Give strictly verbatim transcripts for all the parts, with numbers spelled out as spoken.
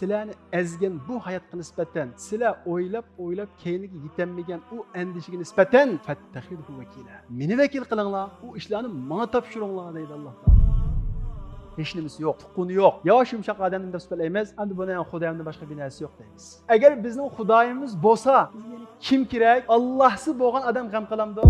سىلەرنى ئەزگەن بۇ ھاياتقا نىسبەتەن، سىلەر ئويلاپ، ئويلاپ كەينىگە يېتەلمىگەن ئۇ ئەندىشىگە نىسبەتەن، فەتتەخىزھۇ ۋەكىلە. مېنى ۋەكىل قىلىڭلار، ئۇ ئىشلارنى ماڭا تاپشۇرۇڭلار دەيدۇ ئاللا تائالا. ھېچ نېمىسى يوق، تۇغقىنى يوق. ياۋاش يۇمشاق ئادەمنى دەپ سۈپەتلەيمىز، ئەمدى بۇنى خۇدايىمدىن باشقا بىر نەرسە يوق دەيمىز. ئەگەر بىزنىڭ خۇدايىمىز بولسا، بىزگە يەنە كىم كېرەك؟ ئاللاھسى بولغان ئادەم غەم قىلامدۇ؟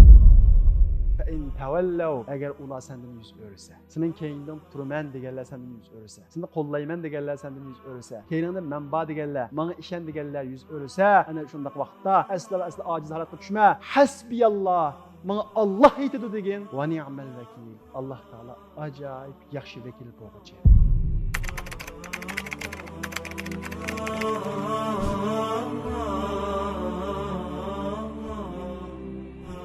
فەئىن تەۋەللەۋ، ئەگەر ئۇلار سەندىن يۈز ئۆرۈسە، سېنىڭ كەينىڭدىن تۇرىمەن دېگەنلەر سەندىن يۈز ئۆرۈسە، سېنى قوللايمەن دېگەنلەر سەندىن يۈز ئۆرۈسە، كەينىڭدە مەن بار دېگەنلەر، ماڭا ئىشەن دېگەنلەر يۈز ئۆرۈسە، ئەنە شۇنداق ۋاقىتتا ئەسلا ۋە ئەسلا ئاجىز ھالەتكە چۈشمە. ھەسبىياللا، ماڭا ئاللا يېتىدۇ دېگىن. ۋە نىئمەل ۋەكىل، ئاللا تائالا ئاجايىپ ياخشى ۋەكىل بولغۇچى.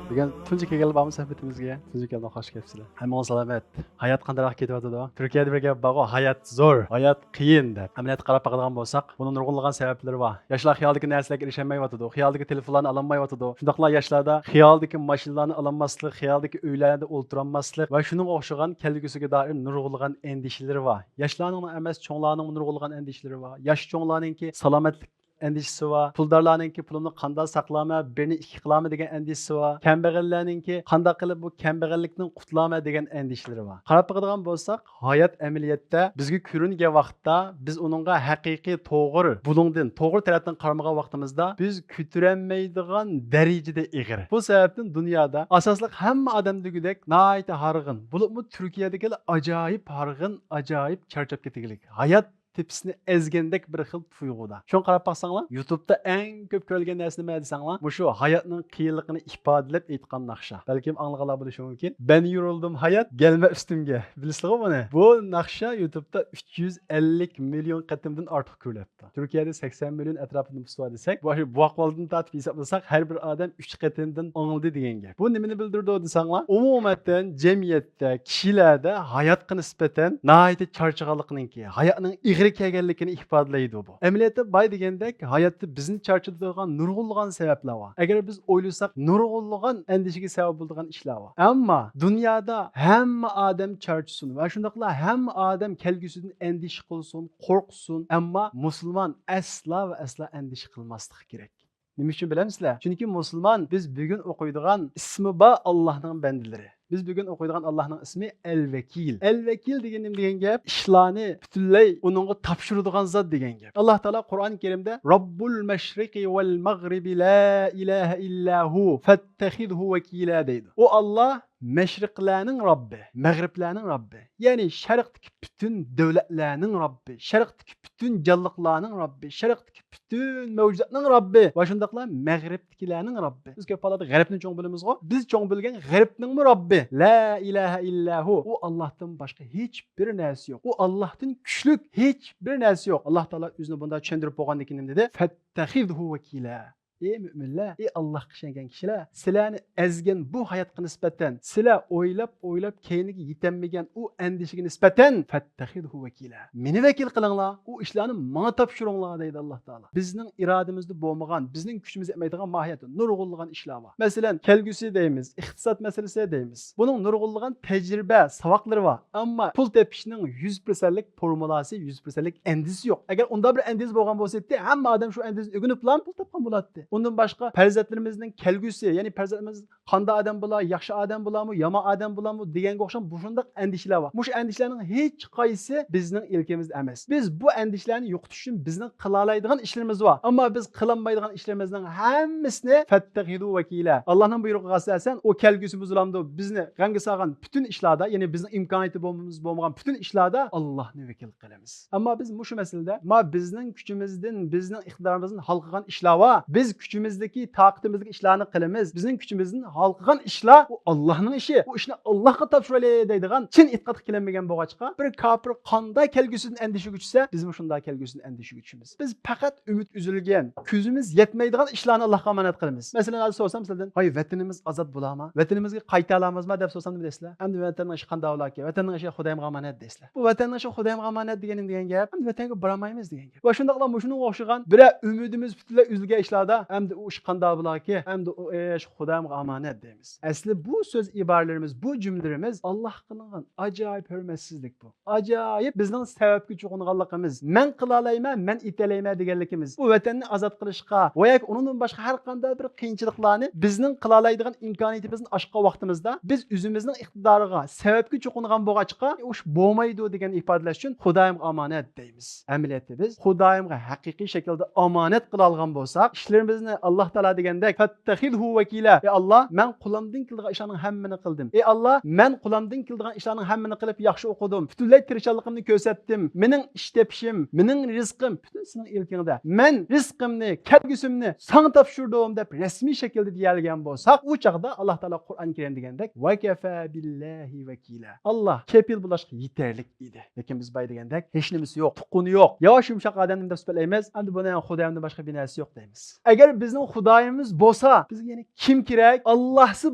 بۈگۈن تۇنجى كەلگەنلەر بارمۇ سۆھبىتىمىزگە؟ تۇنجى كەلگەن، خوش كەپسىلەر. ھەممىڭلار سالامەت. ھايات قانداقراق كېتىۋاتىدۇ؟ تۈركىيەدە بىر گەپ بارغۇ، ھايات زور، ھايات قىيىن دەپ. ئەمەلىيەتتە قاراپ باقىدىغان بولساق، بۇنىڭ نۇرغۇنلىغان سەۋەبلىرى بار. ياشلار خىيالدىكى نەرسىلەرگە ئېرىشەلمەيۋاتىدۇ، خىيالدىكى تېلېفونلارنى ئالالمايۋاتىدۇ. شۇنداقلا ياشلاردا خىيالدىكى ماشىنىلارنى ئالالماسلىق، خىيالدىكى ئۆيلەردە ئولتۇرالماسلىق ۋە شۇنىڭغا ئوخشىغان كەلگۈسىگە دائىر نۇرغۇنلىغان ئەندىشىلىرى بار. ياشلارنىڭ ئەمەس، چوڭلارنىڭمۇ نۇرغۇنلىغان ئەندىشىلىرى بار. ياش چوڭلارنىڭكى سالامەتلىك ئەندىشىسى بار. پۇلدارلارنىڭكى پۇلۇمنى قانداق ساقلارمەن، بىرنى ئىككى قىلارمەن دېگەن ئەندىشىسى بار. كەمبەغەللەرنىڭكى قانداق قىلىپ بۇ كەمبەغەللىكتىن قۇتۇلارمەن دېگەن ئەندىشىلىرى بار. قاراپ باقىدىغان بولساق، ھايات ئەمەلىيەتتە بىزگە كۆرۈنگەن ۋاقىتتا بىز ئۇنىڭغا ھەقىقىي توغرا بۇلۇڭدىن، توغرا تەرەپتىن قارىمىغان ۋاقتىمىزدا بىز كۆتۈرەلمەيدىغان دەرىجىدە ئېغىر. بۇ سەۋەبتىن دۇنيادا ئاساسلىق ھەممە ئادەم دېگۈدەك ناھايىتى ھارغىن، بولۇپمۇ تۈركىيەدىكىلەر ئاجايىپ ھارغىن، ئاجايىپ چارچاپ كېتىگلىك. ھايات تېپىسىنى ئەزگەندەك بىر خىل تۇيغۇدا. شۇڭا قاراپ باقساڭلار، يۇتۇبتا ئەڭ كۆپ كۆرۈلگەن نەرسە نېمە دېسەڭلار، مۇشۇ ھاياتنىڭ قىيىنلىقىنى ئىپادىلەپ ئېيتقان ناخشا. بەلكىم ئاڭلىغانلار بولۇشى مۇمكىن. بەن يورۇلدۇم ھايات، گەلمە ئۈستۈمگە. بىلىسىلىغۇ بۇنى؟ بۇ ناخشا يۇتۇبتا ئۈچ يۈز ئەللىك مىليون قېتىمدىن ئارتۇق كۆرۈلۈپتۇ. تۈركىيەدە سەكسەن مىليون ئەتراپىدا نوپۇس بار دېسەك، بۇ، بۇ ئەھۋالدىن تارتىپ ھېسابلىساق، ھەر بىر ئادەم ئۈچ قېتىمدىن ئاڭلىدى دېگەن گەپ. بۇ نېمىنى بىلدۈرىدۇ دېسەڭلار، ئومۇمەن جەمئىيەتتە، كىشىلەردە ھاياتقا نىسبەتەن ناھايىتى چارچىغانلىقىنىڭكى، ھاياتنىڭ ئېغىر كەلگەنلىكىنى ئىپادىلەيدۇ بۇ. ئەمەلىيەتتە باي دېگەندەك، ھاياتتا بىزنى چارچىتىدىغان نۇرغۇنلىغان سەۋەبلەر بار. ئەگەر بىز ئويلىساق، نۇرغۇنلىغان ئەندىشىگە سەۋەب بولىدىغان ئىشلار بار. ئەمما دۇنيادا ھەممە ئادەم چارچىسۇن ۋە شۇنداقلا ھەممە ئادەم كەلگۈسىدىن ئەندىشە قىلسۇن، قورقسۇن، ئەمما مۇسۇلمان ئەسلا ۋە ئەسلا ئەندىشە قىلماسلىقى كېرەك. نېمە ئۈچۈن بىلەمسىلەر؟ چۈنكى مۇسۇلمان، بىز بۈگۈن ئوقۇيدىغان، ئىسمى بار ئاللاھنىڭ بەندىلىرى. بىز بۈگۈن ئوقۇيدىغان ئاللاھنىڭ ئىسمى ئەل ۋەكىل. ئەل ۋەكىل دېگەن نېمە دېگەن گەپ؟ ئىشلارنى پۈتۈنلەي ئۇنىڭغا تاپشۇرىدىغان زات دېگەن گەپ. ئاللاھ تائالا قۇرئان كەرىمدە، رب المشرق والمغرب لا إله إلا هو فاتخذه وكيلا دەيدۇ. ئۇ ئاللاھ مەشرىقلەرنىڭ رەببى، مەغرىبلەرنىڭ رەببى، يەنى شەرقتىكى پۈتۈن دۆلەتلەرنىڭ رەببى، شەرقتىكى پۈتۈن جانلىقلارنىڭ رەببى، شەرقتىكى پۈتۈن مەۋجۇداتنىڭ رەببى ۋە شۇنداقلا مەغرىبتىكىلەرنىڭ رەببى. بىز كۆپ ھاللاردا غەربنى چوڭ بىلىمىزغۇ، بىز چوڭ بىلگەن غەربنىڭمۇ رەببى. لا إله إلا هو، ئۇ ئاللاھتىن باشقا ھېچ بىر نەرسە يوق. ئۇ ئاللاھتىن كۈچلۈك ھېچ بىر نەرسە يوق. ئاللاھ تائالا ئۆزىنى بۇنداق چۈشەندۈرۈپ بولغاندىن كېيىن نېمە دېدى؟ فاتخذه وكيلا. ئى مۆمىنلەر، ئى ئاللاھقا ئىشەنگەن كىشىلەر، سىلەرنى ئەزگەن بۇ ھاياتقا نىسبەتەن، سىلەر ئويلاپ، ئويلاپ كەينىگە يېتەلمىگەن ئۇ ئەندىشىگە نىسبەتەن، فاتتەخىزھۇ ۋەكىلا. مېنى ۋەكىل قىلىڭلار، ئۇ ئىشلارنى ماڭا تاپشۇرۇڭلار دەيدۇ ئاللاھ تائالا. بىزنىڭ ئىرادىمىزدە بولمىغان، بىزنىڭ كۈچىمىز يەتمەيدىغان ماھىيەتتە نۇرغۇنلىغان ئىشلار بار. مەسىلەن، كەلگۈسى دەيمىز، ئىقتىساد مەسىلىسى دەيمىز. بۇنىڭ نۇرغۇنلىغان تەجرىبە، ساۋاقلىرى بار. ئەمما پۇل تېپىشنىڭ يۈز پىرسەنتلىك فورمۇلاسى، يۈز پىرسەنتلىك ئەندىزىسى يوق. ئەگەر ئۇنداق بىر ئەندىزە بولغان بولسا ئىدى، ھەممە ئادەم شۇ ئەندىزىنى ئۆگىنىپلا پۇل تاپقان بولاتتى. ئۇندىن باشقا پەرزەنتلىرىمىزنىڭ كەلگۈسى، يەنى پەرزەنتلىرىمىز قانداق ئادەم بولا، ياخشى ئادەم بولامۇ، يامان ئادەم بولامۇ دېگەنگە ئوخشاش مۇشۇنداق ئەندىشىلەر بار. مۇشۇ ئەندىشىلەرنىڭ ھېچقايسىسى بىزنىڭ ئىلكىمىزدە ئەمەس. بىز بۇ ئەندىشىلەرنى يوقىتىش ئۈچۈن بىزنىڭ قىلالايدىغان ئىشلىرىمىز بار. ئەمما بىز قىلالمايدىغان ئىشلىرىمىزنىڭ ھەممىسىنى فەتتەخىزۇ ۋەكىلا. ئاللاھنىڭ بۇيرۇقىغا ئاساسەن، ئۇ كەلگۈسى بۇزۇلامدۇ، بىزنى غەمگە سالغان پۈتۈن ئىشلاردا، يەنى بىزنىڭ ئىمكانىيىتى بولمىمىز-، بولمىغان پۈتۈن ئىشلاردا ئاللاھنى ۋەكىل قىلىمىز. ئەمما بىز مۇشۇ مەسىلىدە، ما بىزنىڭ كۈچىمىزدىن، بىزنىڭ ئىقتىدارىمىزدىن ھالقىغان ئىشلار بار. بىز كۈچىمىزدىكى، تاقىتىمىزدىكى ئىشلارنى قىلىمىز. بىزنىڭ كۈچىمىزدىن ھالقىغان ئىشلار، ئۇ ئاللاھنىڭ ئىشى. ئۇ ئىشنى ئاللاھقا تاپشۇرايلى دەيدىغان چىن ئېتىقادقا كېلەلمىگەن بولغاچقا، بىر كاپىر قانداق كەلگۈسىدىن ئەندىشىگە چۈشسە، بىزمۇ شۇنداق كەلگۈسىدىن ئەندىشىگە چۈشىمىز. بىز پەقەت ئۈمىد ئۈزۈلگەن، كۆزىمىز يەتمەيدىغان ئىشلارنى ئاللاھقا ئامانەت قىلىمىز. مەسىلەن، ھازىر سورىسام سىلەردىن، ۋاي، ۋەتىنىمىز ئازاد بولامۇ؟ ۋەتىنىمىزگە قايتالامىزمۇ دەپ سورىسام نېمە دەيسىلەر؟ ئەمدى ۋەتەننىڭ ئىشى قانداق بولاكى؟ ۋەتەننىڭ ئىشى خۇدايىمغا ئامانەت دەيسىلەر. بۇ ۋەتەننىڭ ئىشى خۇدايىمغا ئامانەت دېگەن نېمە دېگەن گەپ؟ ئەمدى ۋەتەنگە بارالمايمىز دېگەن گەپ. ۋە شۇنداقلا مۇشۇنىڭغا ئوخشىغان بىرەر ئۈمىدىمىز پۈتۈنلەي ئۈزۈلگەن ئىشلاردا، ئەمدى ئۇ ئىش قانداق بولاركى؟ ئەمدى ئۇ ئىش خۇدايىمغا ئامانەت دەيمىز. ئەسلى بۇ سۆز ئىبارىلىرىمىز، بۇ جۈملىلىرىمىز ئاللاھقا قىلىنغان ئاجايىپ ھۆرمەتسىزلىك بۇ. ئاجايىپ بىزنىڭ سەۋەبكە چوقۇنغانلىقىمىز، مەن قىلالايمەن، مەن ئېتەلەيمەن دېگەنلىكىمىز، بۇ ۋەتەننى ئازاد قىلىشقا ۋە ياكى ئۇنىڭدىن باشقا ھەر قانداق بىر قىيىنچىلىقلارنى بىزنىڭ قىلالايدىغان ئىمكانىيىتىمىزدىن ئاشقان ۋاقتىمىزدا بىز ئۆزىمىزنىڭ ئىقتىدارىغا، سەۋەبكە چوقۇنغان بولغاچقا، ئۇ ئىش بولمايدۇ دېگەننى ئىپادىلەش ئۈچۈن خۇدايىمغا ئامانەت دەيمىز. ئەمەلىيەتتە بىز خۇدايىمغا ھەقىقىي شەكىلدە ئامانەت قىلالىغان بولساق، ئىشلىرىمىزنى ئاللاھ تائالا دېگەندەك، فاتتەخىزھۇ ۋەكىلا، ئەي ئاللاھ، مەن قولۇمدىن كېلىدىغان ئىشلارنىڭ ھەممىنى قىلدىم. ئەي ئاللاھ، مەن قولۇمدىن كېلىدىغان ئىشلارنىڭ ھەممىنى قىلىپ ياخشى ئوقۇدۇم. پۈتۈنلەي تىرىشچانلىقىمنى كۆرسەتتىم. مېنىڭ ئىش تېپىشىم، مېنىڭ رىزقىم پۈتۈن سېنىڭ ئىلكىڭدە. مەن رىزقىمنى، كەلگۈسۈمنى ساڭا تاپشۇردۇم دەپ رەسمىي شەكىلدە دېيەلىگەن بولساق، ئۇ چاغدا ئاللاھ تائالا قۇرئان كەرىم دېگەندەك، ۋەكەفا بىللاھى ۋەكىلا. ئاللاھ كېپىل بولۇشقا يېتەرلىك ئىدى. لېكىن بىز بايا دېگەندەك ھېچنېمىسى يوق، تۇغقىنى يوق، ياۋاش يۇمشاق ئادەم نېمە دەپ سۈپەتلەيمىز؟ ئەمدى بۇنى خۇدايىمدىن باشقا بىر نەرسىسى يوق دەيمىز. ئەگەر بىزنىڭ خۇدايىمىز بولسا، بىزگە يەنە كىم كېرەك؟ ئاللاھسى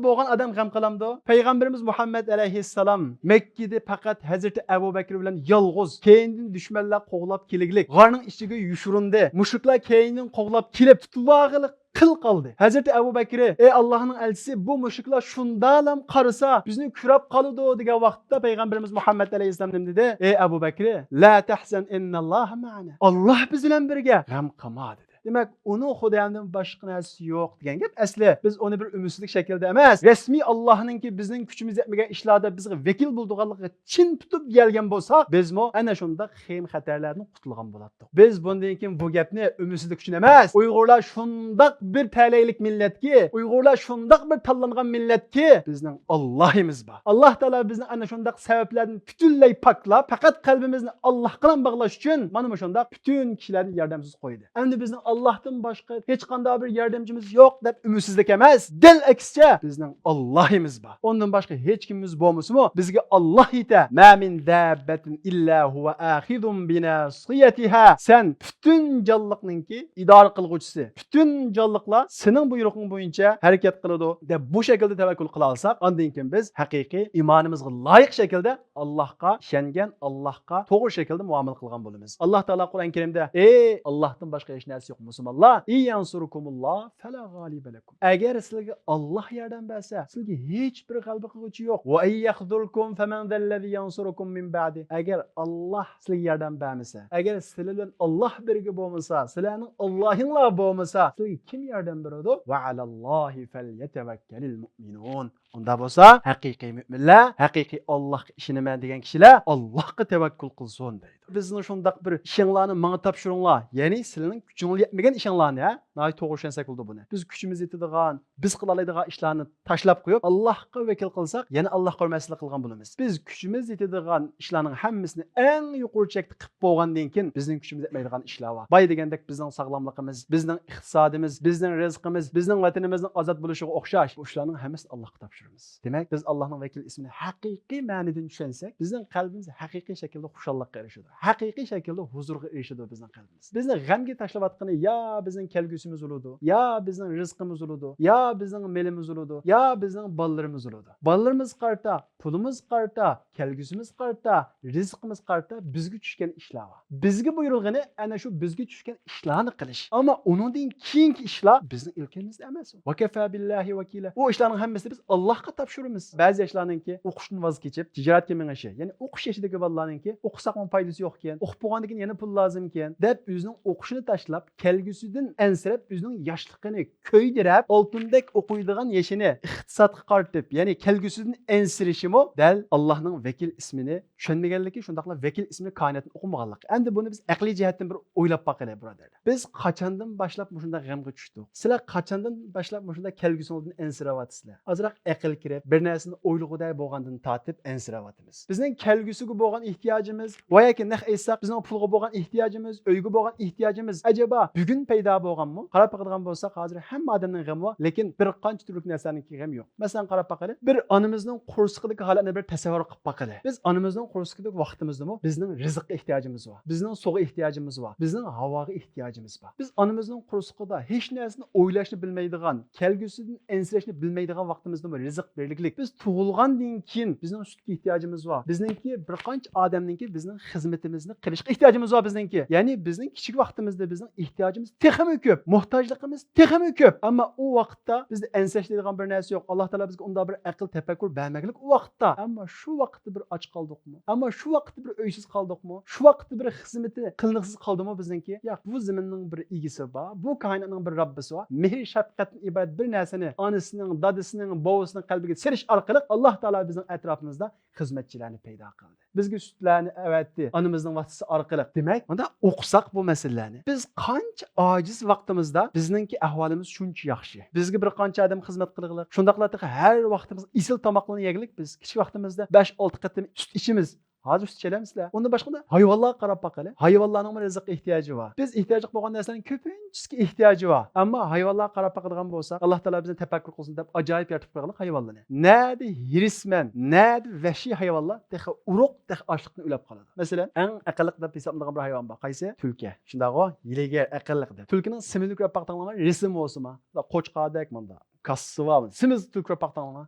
بولغان ئادەم غەم قىلامدۇ؟ پەيغەمبىرىمىز مۇھەممەد ئەلەيھىسسالام مەككىدە پەقەت ھەزرىتى ئەبۇ بەكرى بىلەن يالغۇز، كەينىدىن دۈشمەنلەر قوغلاپ كېلىگلىك غارنىڭ ئىچىگە يوشۇرۇندى. مۇشرىكلار كەينىدىن قوغلاپ كېلىپ تۇتۇۋالغىلى قىل قالدى. ھەزرىتى ئەبۇ بەكرى، ئەي ئاللاھنىڭ ئەلچىسى، بۇ مۇشرىكلار شۇنداقلام قارىسا بىزنى كۆرۈپ قالىدۇ دېگەن ۋاقىتتا پەيغەمبىرىمىز مۇھەممەد ئەلەيھىسسالام نېمە دېدى؟ ئەي ئەبۇ بەكرى، لا تەھزەن ئىنناللاھە مەئەنا. ئاللاھ بىز بىلەن بىرگە، غەم قىلما دېدى. دېمەك، ئۇنىڭ خۇدايىمدىن باشقا نەرسىسى يوق دېگەن گەپ ئەسلى. بىز ئۇنى بىر ئۈمىدسىزلىك شەكلىدە ئەمەس، رەسمىي ئاللاھنىڭكى بىزنىڭ كۈچىمىز يەتمىگەن ئىشلاردا بىزگە ۋەكىل بولىدىغانلىقىغا چىن تۇتۇپ دېيەلگەن بولساق، بىزمۇ ئەنە شۇنداق خېيىم خەتەرلەردىن قۇتۇلغان بولاتتۇق. بىز بۇندىن كېيىن بۇ گەپنى ئۈمىدسىزلىك ئۈچۈن ئەمەس، ئۇيغۇرلار شۇنداق بىر تەلەيلىك مىللەتكى، ئۇيغۇرلار شۇنداق بىر تاللانغان مىللەتكى، بىزنىڭ ئاللاھىمىز بار. ئاللاھ تائالا بىزنى ئەنە شۇنداق سەۋەبلەردىن پۈتۈنلەي پاكلاپ، پەقەت قەلبىمىزنى ئاللاھقىلا باغلاش ئۈچۈن مانا مۇشۇنداق پۈتۈن كىشىلەرنى ياردەمسىز قويدى. ئەمدى بىزنىڭ ئاللاھتىن باشقا ھېچقانداق بىر ياردەمچىمىز يوق دەپ ئۈمىدسىزلىك ئەمەس، دەل ئەكسىچە، بىزنىڭ ئاللاھىمىز بار. ئۇندىن باشقا ھېچ كىمىمىز بولمىسىمۇ، بىزگە ئاللاھ يېتە. ما مىن داببەتىن ئىللا ھۇۋە ئاخىزۇن بىناسىيەتىھا. سەن پۈتۈن جانلىقنىڭكى ئىدارە قىلغۇچىسى. پۈتۈن جانلىقلار سېنىڭ بۇيرۇقۇڭ بويىچە ھەرىكەت قىلىدۇ دەپ بۇ شەكىلدە تەۋەككۈل قىلالىساق، ئاندىن كېيىن بىز ھەقىقىي ئىمانىمىزغا لايىق شەكىلدە ئاللاھقا ئىشەنگەن، ئاللاھقا توغرا شەكىلدە مۇئامىلە قىلغان بولىمىز. ئاللاھ تائالا قۇرئان كەرىمدە، ئەي ئاللاھتىن باشقا ھېچ نەرسە يوق مۇسۇلمانلار، ئىن يەنسۇركۇمۇللاھ فەلا غالىبە لەكۇم. ئەگەر سىلەرگە ئاللاھ ياردەم بەرسە، سىلەرگە ھېچ بىر غەلىبە قىلغۇچى يوق. ۋە ئىن يەخزۇلكۇم فەمەن زەللەزى يەنسۇركۇم مىن بەئدى. ئەگەر ئاللاھ سىلەرگە ياردەم بەرمىسە، ئەگەر سىلەر بىلەن ئاللاھ بىرگە بولمىسا، سىلەرنىڭ ئاللاھىڭلار بولمىسا، سىلەرگە كىم ياردەم بېرىدۇ؟ ۋە ئەلەللاھى فەليەتەۋەككەلىل مۇئمىنۇن. ئۇنداق بولسا، ھەقىقىي مۆمىنلەر، ھەقىقىي ئاللاھقا ئىشىنىمەن دېگەن كىشىلەر ئاللاھقا تەۋەككۈل قىلسۇن دەيدۇ. بىزنىڭ شۇنداق بىر ئىشىڭلارنى ماڭا تاپشۇرۇڭلار، يەنى سىلەرنىڭ كۈچىڭلار يەتمىگەن ئىشىڭلارنى، ھە، ناھايىتى توغرا چۈشەنسەك بولىدۇ بۇنى. بىز كۈچىمىز يېتىدىغان، بىز قىلالايدىغان ئىشلارنى تاشلاپ قويۇپ، ئاللاھقا ۋەكىل قىلساق، يەنە ئاللاھقا ھۆرمەتسىزلىك قىلغان بولىمىز. بىز كۈچىمىز يېتىدىغان ئىشلارنىڭ ھەممىسىنى ئەڭ يۇقىرى چەكتە قىلىپ بولغاندىن كېيىن، بىزنىڭ كۈچىمىز يەتمەيدىغان ئىشلار بار. بايا دېگەندەك، بىزنىڭ ساغلاملىقىمىز، بىزنىڭ ئىقتىسادىمىز، بىزنىڭ رىزقىمىز، بىزنىڭ ۋەتىنىمىزنىڭ ئازاد بولۇشىغا ئوخشاش، بۇ ئىشلارنىڭ ھەممىسىنى ئاللاھقا تاپشۇرىمىز. دېمەك، بىز ئاللاھنىڭ ۋەكىل ئىسمىنى ھەقىقىي مەنىدىن چۈشەنسەك، بىزنىڭ قەلبىمىز ھەقىقىي شەكىلدە خۇشاللىققا ئېرىشىدۇ. ھەقىقىي شەكىلدە ھۇزۇرغا ئېرىشىدۇ بىزنىڭ قەلبىمىز. بىزنى غەمگە تاشلاۋاتقىنى يا بىزنىڭ كەلگۈسىمىز بولىدۇ، يا بىزنىڭ رىزقىمىز بولىدۇ، يا بىزنىڭ مېلىمىز بولىدۇ، يا بىزنىڭ بالىلىرىمىز بولىدۇ. بالىلىرىمىزغا قارىتا، پۇلىمىزغا قارىتا، كەلگۈسىمىزگە قارىتا، رىزقىمىزغا قارىتا بىزگە چۈشكەن ئىشلار بار. بىزگە بۇيرۇلغىنى ئەنە شۇ بىزگە چۈشكەن ئىشلارنى قىلىش. ئەمما ئۇنىڭدىن كېيىنكى ئىشلار بىزنىڭ ئىلكىمىزدە ئەمەس. ۋەكەفا بىللاھى ۋەكىلا. ئۇ ئىشلارنىڭ ھەممىسىنى بىز ئاللاھقا تاپشۇرىمىز. بەزى ياشلارنىڭكى ئوقۇشتىن ۋاز كېچىپ، تىجارەتكە مېڭىشى، يەنى ئوقۇش يېشىدىكى بالىلارنىڭكى ئوقۇساقمۇ پايدىسى يوقكەن، ئوقۇپ بولغاندىن كېيىن يەنە پۇل لازىمكەن دەپ ئۆزىنىڭ ئوقۇشىنى تاشلاپ، كەلگۈسىدىن ئەنسىرەپ، ئۆزىنىڭ ياشلىقىنى كۆيدۈرۈپ، ئالتۇندەك ئوقۇيدىغان يېشىنى ئىقتىسادقا قارىتىپ، يەنى كەلگۈسىدىن ئەنسىرىشىمۇ دەل ئاللاھنىڭ ۋەكىل ئىسمىنى چۈشەنمىگەنلىكى، شۇنداقلا ۋەكىل ئىسمىنى كائىناتتىن ئوقۇمىغانلىقى. ئەمدى بۇنى بىز ئەقلىي جەھەتتىن بىر ئويلاپ باقايلى، بۇرادەرلەر. بىز قاچاندىن باشلاپ مۇشۇنداق غەمگە چۈشتۇق؟ سىلەر قاچاندىن باشلاپ مۇشۇنداق كەلگۈسىڭىزدىن ئەنسىرەۋاتىسىلەر؟ ئازراق ئەقىل كىرىپ، بىر نەرسىنى ئويلىغۇدەك بولغاندىن تارتىپ ئەنسىرەۋاتىمىز. بىزنىڭ كەلگۈسىگە بولغان ئېھتىياجىمىز ۋە ياكى نەق ئېيتساق، بىزنىڭ پۇلغا بولغان ئېھتىياجىمىز، ئۆيگە بولغان ئېھتىياجىمىز ئەجەبا بۈگۈن پەيدا بولغانمۇ؟ قاراپ باقىدىغان بولساق، ھازىر ھەممە ئادەمنىڭ غېمى بار، لېكىن بىر قانچە تۈرلۈك نەرسىلەرنىڭكى غېمى يوق. مەسىلەن، قاراپ باقايلى، بىر ئانىمىزنىڭ قورسىقىدىكى ھالەتنى بىر تەسەۋۋۇر قىلىپ قىلى. بىز ئانىمىزنىڭ قورسىقىدىكى ۋاقتىمىزدىمۇ بىزنىڭ رىزىققا ئېھتىياجىمىز بار، بىزنىڭ سۇغا ئېھتىياجىمىز بار، بىزنىڭ ھاۋاغا ئېھتىياجىمىز بار. بىز ئانىمىزنىڭ قورسىقىدا ھېچ نەرسىنى ئويلاشنى بىلمەيدىغان، كەلگۈسىدىن ئەنسىرەشنى بىلمەيدىغان ۋاقتىمىزدىمۇ رىزىق بېرىلىك. بىز تۇغۇلغاندىن كېيىن بىزنىڭ سۈتكە ئېھتىياجىمىز بار. بىزنىڭكى بىر قانچە ئادەمنىڭكى بىزنىڭ خىزمىتىمىزنى قىلىشقا ئېھتىياجىمىز بار بىزنىڭكى. يەنى بىزنىڭ كىچىك ۋاقتىمىزدا بىزنىڭ ئېھتىياجىمىز تېخىمۇ كۆپ، موھتاجلىقىمىز تېخىمۇ كۆپ. ئەمما ئۇ ۋاقىتتا بىزدە ئەنسىرەش دەيدىغان بىر نەرسە يوق. ئاللا تائالا بىزگە ئۇنداق بىر ئەقىل، تەپەككۇر بەرمەكلىك ئۇ ۋاقىتتا. ئەمما شۇ ۋاقىتتا بىر ئاچ قالدۇقمۇ؟ ئەمما شۇ ۋاقىتتا بىر ئۆيسىز قالدۇقمۇ؟ شۇ ۋاقىتتا بىر خىزمىتى قىلنىقسىز قالدىمۇ بىزنىڭكى؟ ياق، بۇ زېمىننىڭ بىر ئىگىسى بار، بۇ كائىناتنىڭ بىر رەببىسى بار. مېھىر شەپقەتتىن ئىبارەت بىر نەرسىنى ئانىسىنىڭ، دادىسىنىڭ، بوۋىسىنىڭ قەلبىگە سېلىش ئارقىلىق ئاللا تائالا بىزنىڭ ئەتراپىمىزدا خىزمەتچىلەرنى پەيدا قىلدى. بىزگە سۈتلەرنى ئەۋەتتى ئانىمىزنىڭ ۋاسىتىسى ئارقىلىق. دېمەك، مۇنداق ئوقۇساق بۇ مەسىلىلەرنى، بىز قانچە ئاجىز ۋاقتىمىزدا بىزنىڭكى ئەھۋالىمىز شۇنچە ياخشى. بىزگە بىر قانچە ئادەم خىزمەت قىلغىلىق، شۇنداقلا تېخى ھەر ۋاقتىمىز ئېسىل تاماقلارنى يەگلىك. بىز كىچىك ۋاقتىمىزدا بەش، ئالتە قېتىم سۈت ئىچىمىز. ھازىر سۈت ئىچەلەمسىلەر؟ ئۇندىن باشقا ھايۋانلارغا قاراپ باقايلى. ھايۋانلارنىڭمۇ رىزىق ئېھتىياجى بار. بىز ئېھتىياجلىق بولغان نەرسىلەرنىڭ كۆپىنچىسىگە ئېھتىياجى بار. ئەمما ھايۋانلارغا قاراپ باقىدىغان بولساق، ئاللا تائالا بىزنى تەپەككۇر قىلسۇن دەپ ئاجايىپ يارىتىپ قويغانلىق ھايۋانلارنى. نەدە ھېرىسمەن، نەدە ۋەھشىي ھايۋانلار تېخى ئۇرۇق، تېخى ئاچلىقتىن ئۆلۈپ قالىدۇ. مەسىلەن، ئەڭ ئەقىللىق دەپ ھېسابلىنىدىغان بىر ھايۋان بار. قايسى؟ تۈلكە. شۇنداقغۇ؟ ھىيلىگەر، ئەقىللىق دەپ. تۈلكىنىڭ سېمىزلىكىنى كۆرۈپ باقتىڭلارمۇ؟ رەسىمى بولسىمۇ، قوچقاردەك مۇنداق كاسسىسى بار، سېمىز تۈلكە كۆرۈپ باقتىڭلارمۇ؟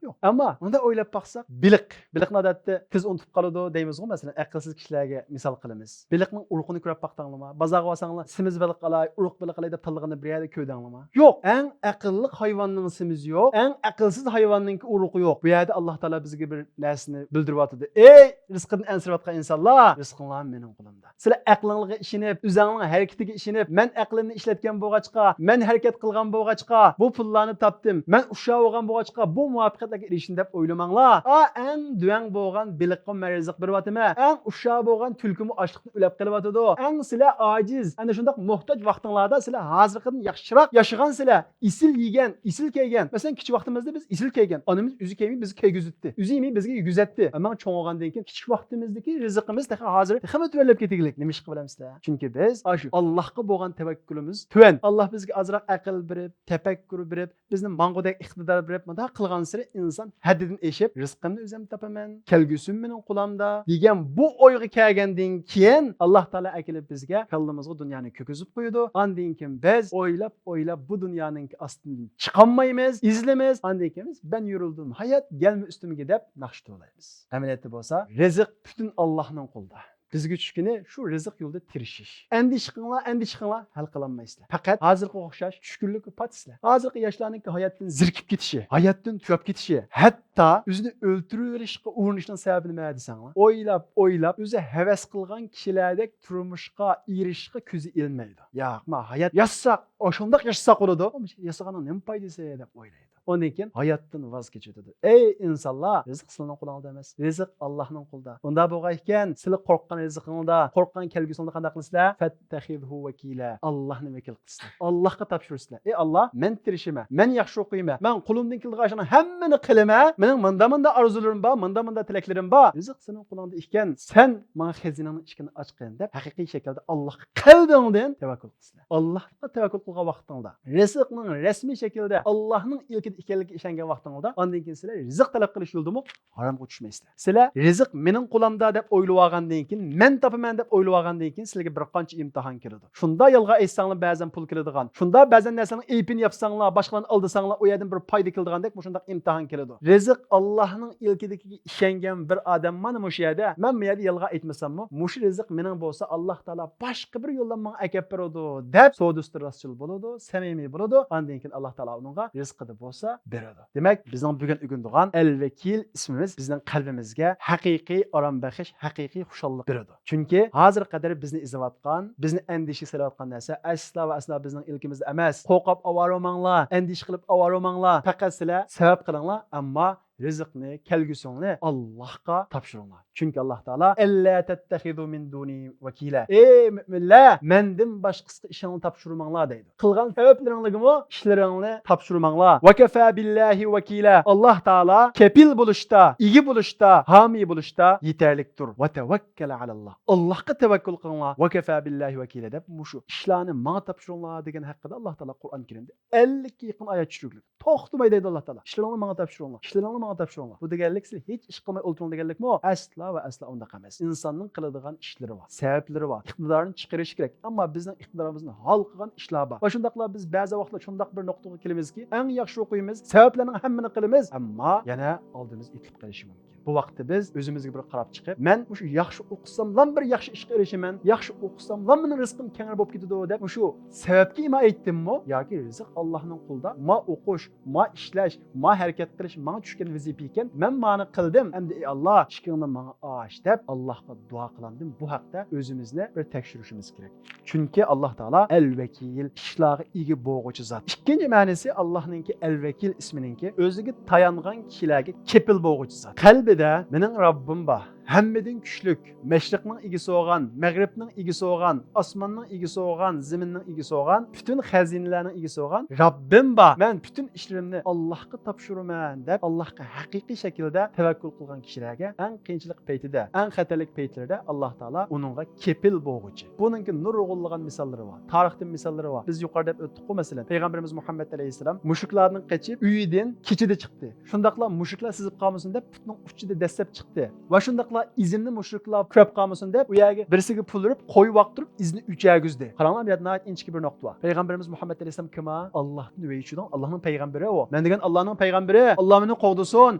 يوق. ئەمما مۇنداق ئويلاپ باقساق، بېلىق. بېلىقنى ئادەتتە تېز ئۇنتۇپ قالىدۇ دەيمىزغۇ، مەسىلەن، ئەقىلسىز كىشىلەرگە مىسال قىلىمىز. بېلىقنىڭ ئۇرۇقىنى كۆرۈپ باقتىڭلارمۇ؟ بازارغا بارساڭلار، سېمىز بېلىق ئالاي، ئۇرۇق بېلىق ئالاي دەپ تاللىغىنىنى بىر يەردە كۆردۈڭلارمۇ؟ يوق. ئەڭ ئەقىللىق ھايۋاننىڭ سېمىزى يوق، ئەڭ ئەقىلسىز ھايۋاننىڭكى ئۇرۇقى يوق. بۇ يەردە ئاللا تائالا بىزگە بىر نەرسىنى بىلدۈرۈۋاتىدۇ. ئەي، رىزقىدىن ئەنسىرەۋاتقان ئىنسانلار، رىزقىڭلار مېنىڭ قولۇمدا. سىلەر ئەقلىڭلارغا ئىشىنىپ، ئۆزۈڭلارنىڭ ھەرىكىتىگە ئىشىنىپ، مەن ئەقلىمنى ئىشلەتكەن بولغاچقا، مەن ھەرىكەت قىلغان بولغاچقا، بۇ پۇللارنى تاپتىم، مەن ئۇششاق بولغان بولغاچقا، بۇ مۇۋەپپەقىيەتلەرگە ئېرىشتىم دەپ ئويلىماڭلار. ئا، ئەڭ دۈۋەڭ بولغان بېلىققىمۇ مەن رىزىق بېرىۋاتىمەن. ئەڭ ئۇششاق بولغان تۈلكىمۇ ئاچلىقتىن ئۆلۈپ قېلىۋاتىدۇ. ئەڭ سىلەر ئاجىز، ئەنە شۇنداق موھتاج ۋاقتىڭلاردا سىلەر ھازىرقىدىن ياخشىراق ياشىغان سىلەر. ئېسىل يېگەن، ئېسىل كىيگەن. مەسىلەن، كىچىك ۋاقتىمىزدا بىز ئېسىل كىيگەن. ئانىمىز ئۆزى كىيمەي بىزگە كىيگۈزەتتى. ئۆزى يېمەي بىزگە يېگۈزەتتى. ئەمما چوڭ بولغاندىن كېيىن كىچىك ۋاقتىمىزدىكى رىزقىمىز تېخى ھازىر تېخىمۇ تۆۋەنلەپ كېتىگلىك. نېمىشقا بىلەمسىلەر؟ چۈنكى بىز ئاشۇ ئاللاھقا بولغان تەۋەككۈلىمىز تۆۋەن. ئاللاھ بىزگە ئازراق ئەقىل بېرىپ، تەپەككۇر بېرىپ، بىزنى ماڭغۇدەك ئىقتىدار بېرىپ، مۇنداق قىلغانسېرى ئىنسان ھەددىدىن ئېشىپ، رىزقىمنى ئۆزۈم تاپىمەن، كەلگۈسىمۇ مېنىڭ قولۇمدا دېگەن بۇ ئويغا كەلگەندىن كېيىن، ئاللاھ تائالا ئەكېلىپ بىزگە كاللىمىزغا دۇنيانى كىرگۈزۈپ قويىدۇ. ئاندىن كېيىن بىز ئويلاپ، ئويلاپ بۇ دۇنيانىڭ ئاستىدىن چىقالمايمىز، ئېزىلىمىز. ئاندىن كېيىن بىز، بەن يورۇلدۇم ھايات، گەلمە ئۈستۈمگە دەپ ناخشا توۋلايمىز. ئەمەلىيەتتە بولسا، رىزىق پۈتۈن ئاللاھنىڭ قولىدا. بىزگە چۈشكىنى شۇ رىزىق يولىدا تىرىشىش. ئەندىشە قىلىڭلار، ئەندىشە قىلىڭلار، ھەل قىلالمايسىلەر. پەقەت ھازىرقىغا ئوخشاش چۈشكۈنلۈككە پاتىسىلەر. ھازىرقى ياشلارنىڭكى ھاياتتىن زېرىكىپ كېتىشى، ھاياتتىن تۈگەپ كېتىشى، ھەتتا ئۆزىنى ئۆلتۈرۈۋېلىشقا ئۇرۇنۇشنىڭ سەۋەبى نېمە دېسەڭلار؟ ئويلاپ، ئويلاپ، ئۆزى ھەۋەس قىلغان كىشىلەردەك تۇرمۇشقا ئېرىشىشقا كۆزى ئىلمەيدۇ. ياق، ما ھايات ياشىساق، ئاشۇنداق ياشىساق بولىدۇ. ياشىغاننىڭ نېمە پايدىسى دەپ ئويلايدۇ. ئۇندىن كېيىن ھاياتتىن ۋاز كېچىۋېتىدۇ. ئەي ئىنسانلار، رىزىق سىلەرنىڭ قولۇڭلاردا ئەمەس. رىزىق ئاللاھنىڭ قولىدا. ئۇنداق بولغان ئىكەن، سىلەر قورققان رىزقىڭلاردا، قورققان كەلگۈسىڭلاردا قانداق قىلىسىلەر؟ فەتتەخىزھۇ ۋەكىلە. ئاللاھنى ۋەكىل قىلىسىلەر. ئاللاھقا تاپشۇرىسىلەر. ئەي ئاللاھ، مەن تىرىشىمەن، مەن ياخشى ئوقۇيمەن، مەن قولۇمدىن كېلىدىغان ئىشلارنىڭ ھەممىنى قىلىمەن، مېنىڭ مۇندا مۇندا ئارزۇلىرىم بار، مۇندا مۇندا تىلەكلىرىم بار. رىزىق سېنىڭ قولۇڭدا ئىكەن، سەن ماڭا خەزىنەڭنىڭ ئىشىكىنى ئاچقىن دەپ، ھەقىقىي شەكىلدە ئاللاھقا قەلبىڭدىن تەۋەككۈل قىلىسىلەر. ئاللاھقا تەۋەككۈل قىلغان ۋاقتىڭدا، رىزىقنىڭ رەسمىي شەكىلدە ئاللاھنىڭ ئىلكىدە ئىكەنلىكىگە ئىشەنگەن ۋاقتىڭلاردا، ئاندىن كېيىن سىلەر رىزىق تەلەپ قىلىش يولىدىمۇ ھارامغا چۈشمەيسىلەر. سىلەر رىزىق مېنىڭ قولۇمدا دەپ ئويلىۋالغاندىن كېيىن، مەن تاپىمەن دەپ ئويلىۋالغاندىن كېيىن سىلەرگە بىر قانچە ئىمتىھان كېلىدۇ. شۇندا يالغان ئېيتساڭلار بەزەن پۇل كېلىدىغان، شۇندا بەزەن نەرسىنىڭ ئېيىبىنى ياپساڭلار، باشقىلارنى ئالدىساڭلار، ئۇ يەردىن بىر پايدا كېلىدىغاندەك مۇشۇنداق ئىمتىھان كېلىدۇ. رىزىق ئاللاھنىڭ ئىلكىدىكىگە ئىشەنگەن بىر ئادەم مانا مۇشۇ يەردە، مەن بۇ يەردە يالغان ئېيتمىساممۇ، مۇشۇ رىزىق مېنىڭ بولسا، ئاللاھ تائالا باشقا بىر يولدىن ماڭا ئەكەپ بېرىدۇ دەپ سودىسىدا راستچىل بولىدۇ، سەمىمىي بولىدۇ. ئاندىن كېيىن ئاللاھ تائالا ئۇنىڭغا رىزقىدا بولسا بېرىدۇ. دېمەك، بىزنىڭ بۈگۈن ئۆگىنىدىغان ئەل ۋەكىل ئىسمىمىز بىزنىڭ قەلبىمىزگە ھەقىقىي ئارام بەخش، ھەقىقىي خۇشاللىق بېرىدۇ. چۈنكى ھازىرغا قەدەر بىزنى ئېزىۋاتقان، بىزنى ئەندىشىگە سېلىۋاتقان نەرسە ئەسلا ۋە ئەسلا بىزنىڭ ئىلكىمىزدە ئەمەس. قورقۇپ ئاۋارە بولماڭلار، ئەندىشە قىلىپ ئاۋارە بولماڭلار. پەقەت سىلەر سەۋەب قىلىڭلار، ئەمما رىزىقنى، كەلگۈسىڭلارنى ئاللاھقا تاپشۇرۇڭلار. چۈنكى ئاللاھ تائالا، «ئەللا تەتتەخىزۇ مىن دۇنى ۋەكىلە.» ئەي مۆمىنلەر، مەندىن باشقىسىغا ئىشىڭلارنى تاپشۇرماڭلار دەيدۇ. قىلغان سەۋەبلىرىڭلارگىمۇ ئىشلىرىڭلارنى تاپشۇرماڭلار. «ۋەكەفا بىللاھى ۋەكىلە.» ئاللاھ تائالا كەپىل بولۇشتا، ئىگە بولۇشتا، ھامىي بولۇشتا يېتەرلىكتۇر. «ۋەتەۋەككەل ئالاللاھ.» ئاللاھقا تەۋەككۈل قىلىڭلار. «ۋەكەفا بىللاھى ۋەكىلە» دەپ مۇشۇ ئىشلارنى ماڭا تاپشۇرۇڭلار دېگەن ھەققىدە ئاللاھ تائالا قۇرئان كەرىمدە ئەللىككە يېقىن ئايەت چۈشۈرگەن. توختىماي دەيدۇ ئاللاھ تائالا. ئىشلىرىڭلارنى ماڭا تاپشۇرۇڭلار. ئىشلىرىڭلارنى ماڭا تاپشۇرۇڭلار. بۇ دېگەنلىك سىز ھېچ ئىش قىلماي ئولتۇرۇڭ دېگەنلىكمۇ؟ ئەسلا ۋە ئەسلا ئۇنداق ئەمەس. ئىنساننىڭ قىلىدىغان ئىشلىرى بار، سەۋەبلىرى بار، ئىقتىدارىنى چىقىرىشى كېرەك. ئەمما بىزنىڭ ئىقتىدارىمىزدىن ھالقىغان ئىشلار بار. ۋە شۇنداقلا بىز بەزى ۋاقىتلار شۇنداق بىر نۇقتىغا كېلىمىزكى، ئەڭ ياخشى ئوقۇيمىز، سەۋەبلەرنىڭ ھەممىنى قىلىمىز، ئەمما يەنە ئالدىمىز ئېتىلىپ قېلىشى مۇمكىن. بۇ ۋاقىتتا بىز ئۆزىمىزگە بىر قاراپ چىقىپ، مەن مۇشۇ ياخشى ئوقۇساملا بىر ياخشى ئىشقا ئېرىشىمەن، ياخشى ئوقۇساملا مېنىڭ رىزقىم كەڭرى بولۇپ كېتىدۇ دەپ مۇشۇ سەۋەبكە ئىما ئېيتتىممۇ؟ ياكى رىزىق ئاللاھنىڭ قولىدا، ما ئوقۇش، ما ئىشلەش، ما ھەرىكەت قىلىش ماڭا چۈشكەن ۋەزىپە ئىكەن، مەن مانى قىلدىم، ئەمدى ئى ئاللا، ئىشىكىڭنى ماڭا ئاچ دەپ ئاللاھقا دۇئا قىلامدىم؟ بۇ ھەقتە ئۆزىمىزنى بىر تەكشۈرۈشىمىز كېرەك. چۈنكى ئاللاھ تائالا ئەل ۋەكىل، ئىشلارغا ئىگە بولغۇچى زات. ئىككىنچى مەنىسى، ئاللاھنىڭكى ئەل ۋەكىل ئىسمىنىڭكى ئۆزىگە تايانغان كىشىلەرگە كېپىل بولغۇچى زات. قەلبىدە مېنىڭ رەببىم بار، ھەممىدىن كۈچلۈك، مەشرىقنىڭ ئىگىسى بولغان، مەغرىبنىڭ ئىگىسى بولغان، ئاسماننىڭ ئىگىسى بولغان، زېمىننىڭ ئىگىسى بولغان، پۈتۈن خەزىنىلەرنىڭ ئىگىسى بولغان رەببىم بار، مەن پۈتۈن ئىشلىرىمنى ئاللاھقا تاپشۇرىمەن دەپ ئاللاھقا ھەقىقىي شەكىلدە تەۋەككۈل قىلغان كىشىلەرگە ئەڭ قىيىنچىلىق پەيتىدە، ئەڭ خەتەرلىك پەيتلىرىدە ئاللاھ تائالا ئۇنىڭغا كېپىل بولغۇچى. بۇنىڭكى نۇرغۇنلىغان مىساللىرى بار. تارىختىن مىساللىرى بار. بىز يۇقىرىدا دەپ ئۆتتۇققۇ، مەسىلەن، پەيغەمبىرىمىز مۇھەممەد ئەلەيھىسسالام مۇشرىكلاردىن قېچىپ، ئۆيىدىن كېچىدە چىقتى. شۇنداقلا مۇشرىكلار سېزىپ قالمىسۇن دەپ، پۇتنىڭ ئۇچىدا دەسسەپ چىقتى. ۋە شۇنداقلا ئىزىمنى مۇشرىكلار كۆرۈپ قالمىسۇن دەپ، ئۇ يەرگە بىرسىگە پۇل بېرىپ، قوي باقتۇرۇپ، ئىزىنى ئۆچۈرگۈزدى. قاراڭلار، بۇ يەردە ناھايىتى ئىنچىكە بىر نۇقتا بار. پەيغەمبىرىمىز مۇھەممەد ئەلەيھىسسالام كىم ھە؟ ئاللاھتىن ۋەھىي چۈشىدىغان، ئاللاھنىڭ پەيغەمبىرى ئۇ. مەن دېگەن ئاللاھنىڭ پەيغەمبىرى، ئاللاھ مېنى قوغدىسۇن،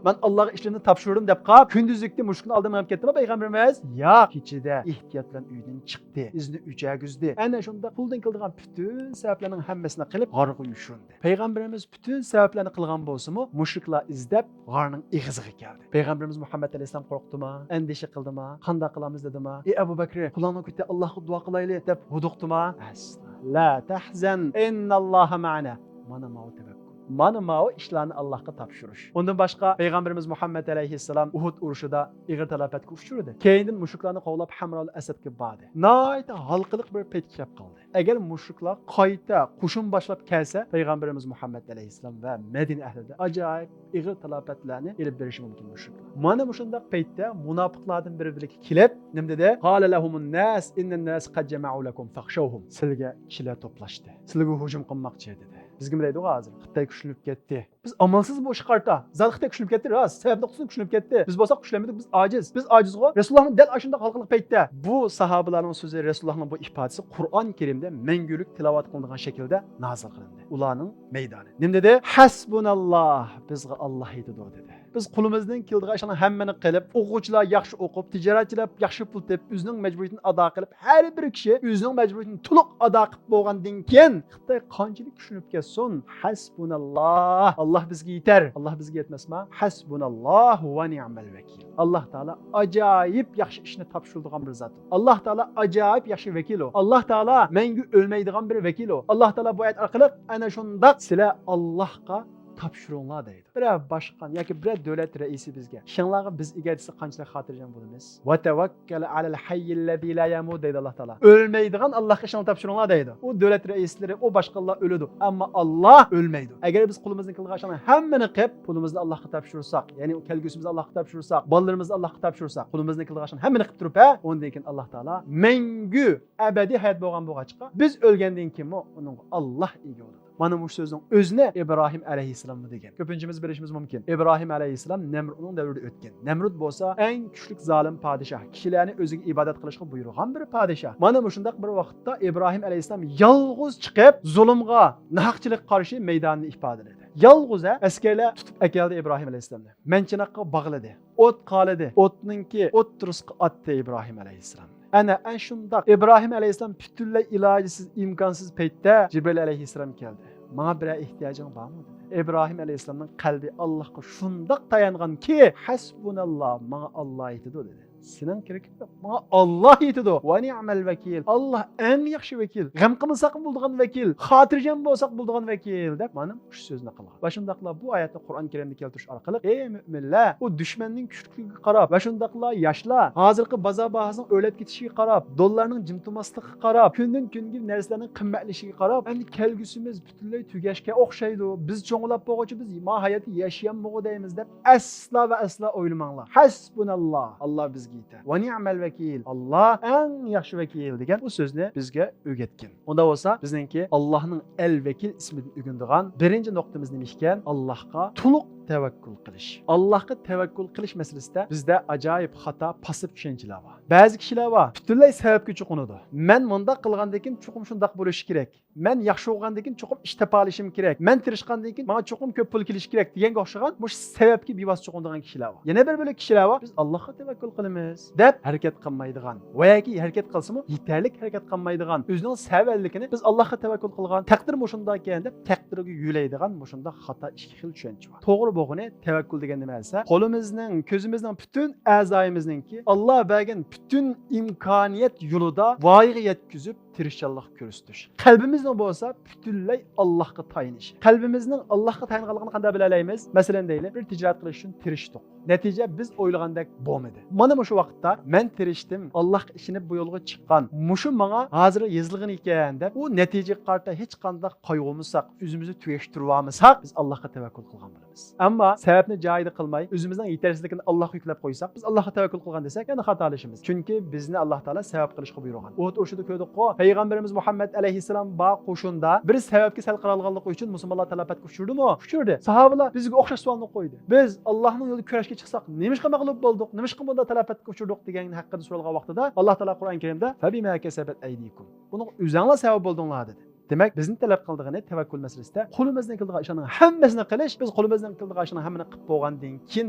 مەن ئاللاھقا ئىشلىرىمنى تاپشۇردۇم دەپ قاپ، كۈندۈزلۈكتە مۇشرىكنىڭ ئالدىغا مېڭىپ كەتتىمۇ پەيغەمبىرىمىز؟ ياق، كېچىدە ئېھتىيات بىلەن ئۆيدىن چىقتى، ئىزىنى ئۆچۈرگۈزدى. ئەنە شۇنداق قولدىن كېلىدىغان پۈتۈن سەۋەبلەرنىڭ ھەممىسىنى قىلىپ، غارغا يوشۇرۇندى. پەيغەمبىرىمىز پۈتۈن سەۋەبلەرنى قىلغان بولسىمۇ، مۇشرىكلار ئىزدەپ غارنىڭ ئېغىزىغا كەلدى. پەيغەمبىرىمىز مۇھەممەد ئەلەيھىسسالام قورقتىما؟ ئەندىشە قىلدىما؟ قانداق قىلامىز دېدىما؟ ئى ئەبۇ بەكرى، قۇلاڭنى كۆتەر، ئاللاھقا دۇئا قىلايلى دەپ ھودۇقتىما؟ ئەسلا. لا تەھزەن، ئىنناللاھا مەئەنا. مانا ماۋۇ تەۋەككۈل. مانا ماۋۇ ئىشلارنى ئاللاھقا تاپشۇرۇش. ئۇندىن باشقا، پەيغەمبىرىمىز مۇھەممەد ئەلەيھىسسالام ئۇھۇد ئۇرۇشىدا ئېغىر تالاپەتكە ئۇچرىدى. كېيىندىن مۇشرىكلارنى قوغلاپ ھەمرائۇل ئەسەدكە باردى. ناھايىتى ھالقىلىق بىر پەيت كېلىپ قالدى. ئەگەر مۇشرىكلار قايتا قوشۇن باشلاپ كەلسە، پەيغەمبىرىمىز مۇھەممەد ئەلەيھىسسالام ۋە مەدىنە ئەھلىدە ئاجايىپ ئېغىر تالاپەتلەرنى ئېلىپ بېرىشى مۇمكىن مۇشرىكلار. مانا مۇشۇنداق پەيتتە مۇناپىقلاردىن بىرى بىلىككە كېلىپ، نېمە دېدى؟ قال لەھۇمۇن ناس ئىننەن ناس قەد جەمەئۇ لەكۇم فەخشەۋھۇم. سىلىگە كىشىلەر توپلاشتى. سىلىگە ھۇجۇم قىلماقچى دېدى. بىزگىمۇ دەيدىغۇ ھازىر؟ خىتاي كۈچلىنىپ كەتتى. بىز ئامالسىز بۇ ئىشقا قارىتا. زادى خىتاي كۈچلىنىپ كەتتى، راست. سەۋەب نۇقتىسىدىن كۈچلىنىپ كەتتى. بىز بولساق كۈچلەنمىدۇق، بىز ئاجىز. بىز ئاجىزغۇ. رەسۇلۇللاھمۇ دەل ئاشۇنداق ھالقىلىق پەيتتە. بۇ ساھابىلارنىڭ سۆزى، رەسۇلۇللاھنىڭ بۇ ئىپادىسى قۇرئان كەرىمدە مەڭگۈلۈك تىلاۋەت قىلىنىدىغان شەكىلدە نازىل قىلىندى. ئۇلارنىڭ مەيدانى. نېمە دېدى؟ ھەسبۇناللاھ، بىزغا ئاللاھ يېتىدۇ دېدى. بىز قولىمىزدىن كېلىدىغان ئىشلارنىڭ ھەممىنى قىلىپ، ئوقۇغۇچىلار ياخشى ئوقۇپ، تىجارەتچىلەر ياخشى پۇل تېپىپ، ئۆزىنىڭ مەجبۇرىيىتىنى ئادا قىلىپ، ھەر بىر كىشى ئۆزىنىڭ مەجبۇرىيىتىنى تولۇق ئادا قىلىپ بولغاندىن كېيىن، خىتاي قانچىلىك كۈچلىنىپ كەتسۇن، ھەسبۇناللاھ، ئاللاھ بىزگە يېتەر. ئاللاھ بىزگە يەتمەسما؟ ھەسبۇناللاھ ۋە نىئمەل ۋەكىل. ئاللاھ تائالا ئاجايىپ ياخشى ئىشنى تاپشۇرىدىغان بىر زات ئۇ. ئاللاھ تائالا ئاجايىپ ياخشى ۋەكىل ئۇ. ئاللاھ تائالا مەڭگۈ ئۆلمەيدىغان بىر ۋەكىل ئۇ. ئاللاھ تائالا بۇ ئايەت ئارقىلىق ئەنە شۇنداق سىلەر ئاللاھقا تاپشۇرۇڭلار دەيدۇ. بىرەر باشقان ياكى بىرەر دۆلەت رەئىسى بىزگە، ئىشىڭلارغا بىز ئىگە دېسە قانچىلىك خاتىرجەم بولىمىز؟ ۋەتەۋەككەل ئەلەل ھەييىللەزى لا يەمۇت دەيدۇ ئاللاھ تائالا. ئۆلمەيدىغان ئاللاھقا ئىشىڭلارنى تاپشۇرۇڭلار دەيدۇ. ئۇ دۆلەت رەئىسلىرى، ئۇ باشقانلار ئۆلىدۇ. ئەمما ئاللاھ ئۆلمەيدۇ. ئەگەر بىز قولىمىزدىن كېلىدىغان ئىشلارنىڭ ھەممىنى قىلىپ، پۇلىمىزنى ئاللاھقا تاپشۇرساق، يەنى كەلگۈسىمىزنى ئاللاھقا تاپشۇرساق، بالىلىرىمىزنى ئاللاھقا تاپشۇرساق، قولىمىزدىن كېلىدىغان ئىشلارنىڭ ھەممىنى قىلىپ تۇرۇپ، ھە، ئۇندىن كېيىن ئاللاھ تائالا مەڭگۈ ئەبەدىي ھايات بولغان بولغاچقا، بىز ئۆلگەندىن كېيىنمۇ ئۇنىڭغا ئاللاھ ئىگە بولىدۇ. مانا مۇشۇ سۆزنىڭ ئۆزىنى ئىبراھىم ئەلەيھىسسالاممۇ دېگەن. كۆپىنچىمىز بىلىشىمىز مۇمكىن. ئىبراھىم ئەلەيھىسسالام نەمرۇتنىڭ دەۋرىدە ئۆتكەن. نەمرۇت بولسا ئەڭ كۈچلۈك زالىم پادىشاھ. كىشىلەرنى ئۆزىگە ئىبادەت قىلىشقا بۇيرۇغان بىر پادىشاھ. مانا مۇشۇنداق بىر ۋاقىتتا ئىبراھىم ئەلەيھىسسالام يالغۇز چىقىپ، زۇلۇمغا، ناھەقچىلىككە قارشى مەيداننى ئىپادىلىدى. يالغۇز، ھە، ئەسكەرلەر تۇتۇپ ئەكەلدى ئىبراھىم ئەلەيھىسسالامنى. مەنچىنىققا باغلىدى. ئوت قالىدى. ئوتنىڭكى ئوتتۇرىسىغا ئاتتى ئىبراھىم ئەلەيھىسسالامنى. ئەنە، ئەنە شۇنداق ئىبراھىم ئەلەيھىسسالام پۈتۈنلەي ئىلاجسىز، ئىمكانسىز پەيتتە جىبرىئىل ئەلەيھىسسالام كەلدى. ماڭا بىرەر ئېھتىياجىڭ بارمۇ؟ دېدى. ئىبراھىم ئەلەيھىسسالامنىڭ قەلبى ئاللاھقا شۇنداق تايانغانكى، ھەسبۇناللاھ، ماڭا ئاللاھ يېتىدۇ، دېدى. سېنىڭ كېرىكىڭ يوق، ماڭا ئاللاھ يېتىدۇ. ۋە نىئمەل ۋەكىل. ئاللاھ ئەڭ ياخشى ۋەكىل. غەم قىلمىساقمۇ بولىدىغان ۋەكىل. خاتىرجەم بولساقمۇ بولىدىغان ۋەكىل، دەپ مانا مۇشۇ سۆزنى قىلغان. ۋە شۇنداقلا بۇ ئايەتنى قۇرئان كەرىمدە كەلتۈرۈش ئارقىلىق، ئەي مۆمىنلەر، ئۇ دۈشمەننىڭ كۈچلۈكلۈكىگە قاراپ ۋە شۇنداقلا ياشلار، ھازىرقى بازار باھاسىنىڭ ئۆرلەپ كېتىشىگە قاراپ، دوللارنىڭ جىم تۇرماسلىقىغا قاراپ، كۈندىن كۈنگە نەرسىلەرنىڭ قىممەتلىشىگە قاراپ، ئەمدى كەلگۈسىمىز پۈتۈنلەي تۈگەشكە ئوخشايدۇ. بىز چوڭلاپ بولغۇچە بىز ما ھاياتتا ياشىيالمىغۇ دەيمىز دەپ ئەسلا ۋە ئەسلا ئويلىماڭلار. ھەسبۇناللاھ، ئاللاھ بىزگە يېتەر. ۋە نىئمەل ۋەكىل، ئاللاھ ئەڭ ياخشى ۋەكىل دېگەن بۇ سۆزنى بىزگە ئۆگەتكەن. ئۇندا بولسا بىزنىڭكى ئاللاھنىڭ ئەل ۋەكىل ئىسمىدىن ئۆگىنىدىغان بىرىنچى نۇقتىمىز نېمە ئىكەن؟ ئاللاھقا تولۇق تەۋەككۈل قىلىش. ئاللاھقا تەۋەككۈل قىلىش مەسىلىسىدە بىزدە ئاجايىپ خاتا، پاسسىپ چۈشەنچىلەر بار. بەزى كىشىلەر بار، پۈتۈنلەي سەۋەبكە چوقۇنىدۇ. مەن مۇنداق قىلغاندىن كېيىن چوقۇم شۇنداق بولۇشى كېرەك. مەن ياخشى بولغاندىن كېيىن چوقۇم ئىش تاپالىشىم كېرەك. مەن تىرىشقاندىن كېيىن ماڭا چوقۇم كۆپ پۇل كېلىشى كېرەك دېگەنگە ئوخشىغان مۇشۇ سەۋەبكە بىۋاسىتە چوقۇنىدىغان كىشىلەر بار. يەنە بىر بۆلەك كىشىلەر بار، بىز ئاللاھقا تەۋەككۈل قىلىمىز دەپ ھەرىكەت قىلمايدىغان ۋە ياكى ھەرىكەت قىلسىمۇ يېتەرلىك ھەرىكەت قىلمايدىغان، ئۆزىنىڭ سەۋەنلىكىنى بىز ئاللاھقا تەۋەككۈل قىلغان، تەقدىر مۇشۇنداكەن دەپ تەقدىرگە يۆلەيدىغان مۇشۇنداق خاتا ئىككى خىل چۈشەنچە بار. توغرا بولغىنى تەۋەككۈل دېگەن نېمە دېسە، قولىمىزنىڭ، كۆزىمىزنىڭ، پۈتۈن ئەزايىمىزنىڭكى ئاللا بەرگەن پۈتۈن ئىمكانىيەت يولىدا ۋايىغا يەتكۈزۈپ تىرىشچانلىق كۆرسىتىش. قەلبىمىزنىڭ بولسا پۈتۈنلەي ئاللاھقا تايىنىشى. قەلبىمىزنىڭ ئاللاھقا تايىنغانلىقىنى قانداق بىلەلەيمىز؟ مەسىلەن دەيلى، بىر تىجارەت قىلىش ئۈچۈن تىرىشتۇق. نەتىجە بىز ئويلىغاندەك بولمىدى. مانا مۇشۇ ۋاقىتتا مەن تىرىشتىم، ئاللاھقا ئىشىنىپ بۇ يولغا چىققان، مۇشۇ ماڭا ھازىر يېزىلغىنى ئىكەن دەپ، ئۇ نەتىجىگە قارىتا ھېچقانداق قايغۇرمىساق، ئۆزىمىزنى تۈگەشتۈرۈۋالمىساق، بىز ئاللاھقا تەۋەككۈل قىلغان بولىمىز. ئەمما سەۋەبنى جايىدا قىلماي، ئۆزىمىزنىڭ يېتەرسىزلىكىنى ئاللاھقا يۈكلەپ قويساق، بىز ئاللاھقا تەۋەككۈل قىلغان دېسەك، يەنە خاتالىشىمىز. چۈنكى بىزنى ئاللاھ تائالا سەۋەب قىلىشقا بۇيرۇغان. ئۇھۇد ئۇرۇشىدا كۆردۇققۇ، پەيغەمبىرىمىز مۇھەممەد ئەلەيھىسسالام بار قوشۇندا بىر سەۋەبكە سەل قارالغانلىقى ئۈچۈن مۇسۇلمانلار تالاپەتكە ئۇچرىدىمۇ؟ ئۇچرىدى. ساھابىلار بىزگە ئوخشاش سوئالنى قويدى. بىز ئاللاھنىڭ يولىدا كۈرەشكە چىقساق، نېمىشقا مەغلۇپ بولدۇق؟ نېمىشقا بۇنداق تالاپەتكە ئۇچرىدۇق؟ دېگەن ھەققىدە سورالغان ۋاقتىدا ئاللاھ تائالا قۇرئان كەرىمدە، فَبِمَا كَسَبَتْ أَيْدِيكُمْ، بۇنىڭغا ئۆزەڭلار سەۋەب بولدۇڭلار، دېدى. دېمەك، بىزنى تەلەپ قىلىدىغىنى تەۋەككۈل مەسىلىسىدە قولىمىزدىن كېلىدىغان ئىشلارنىڭ ھەممىسىنى قىلىش، بىز قولىمىزدىن كېلىدىغان ئىشلارنىڭ ھەممىنى قىلىپ بولغاندىن كېيىن،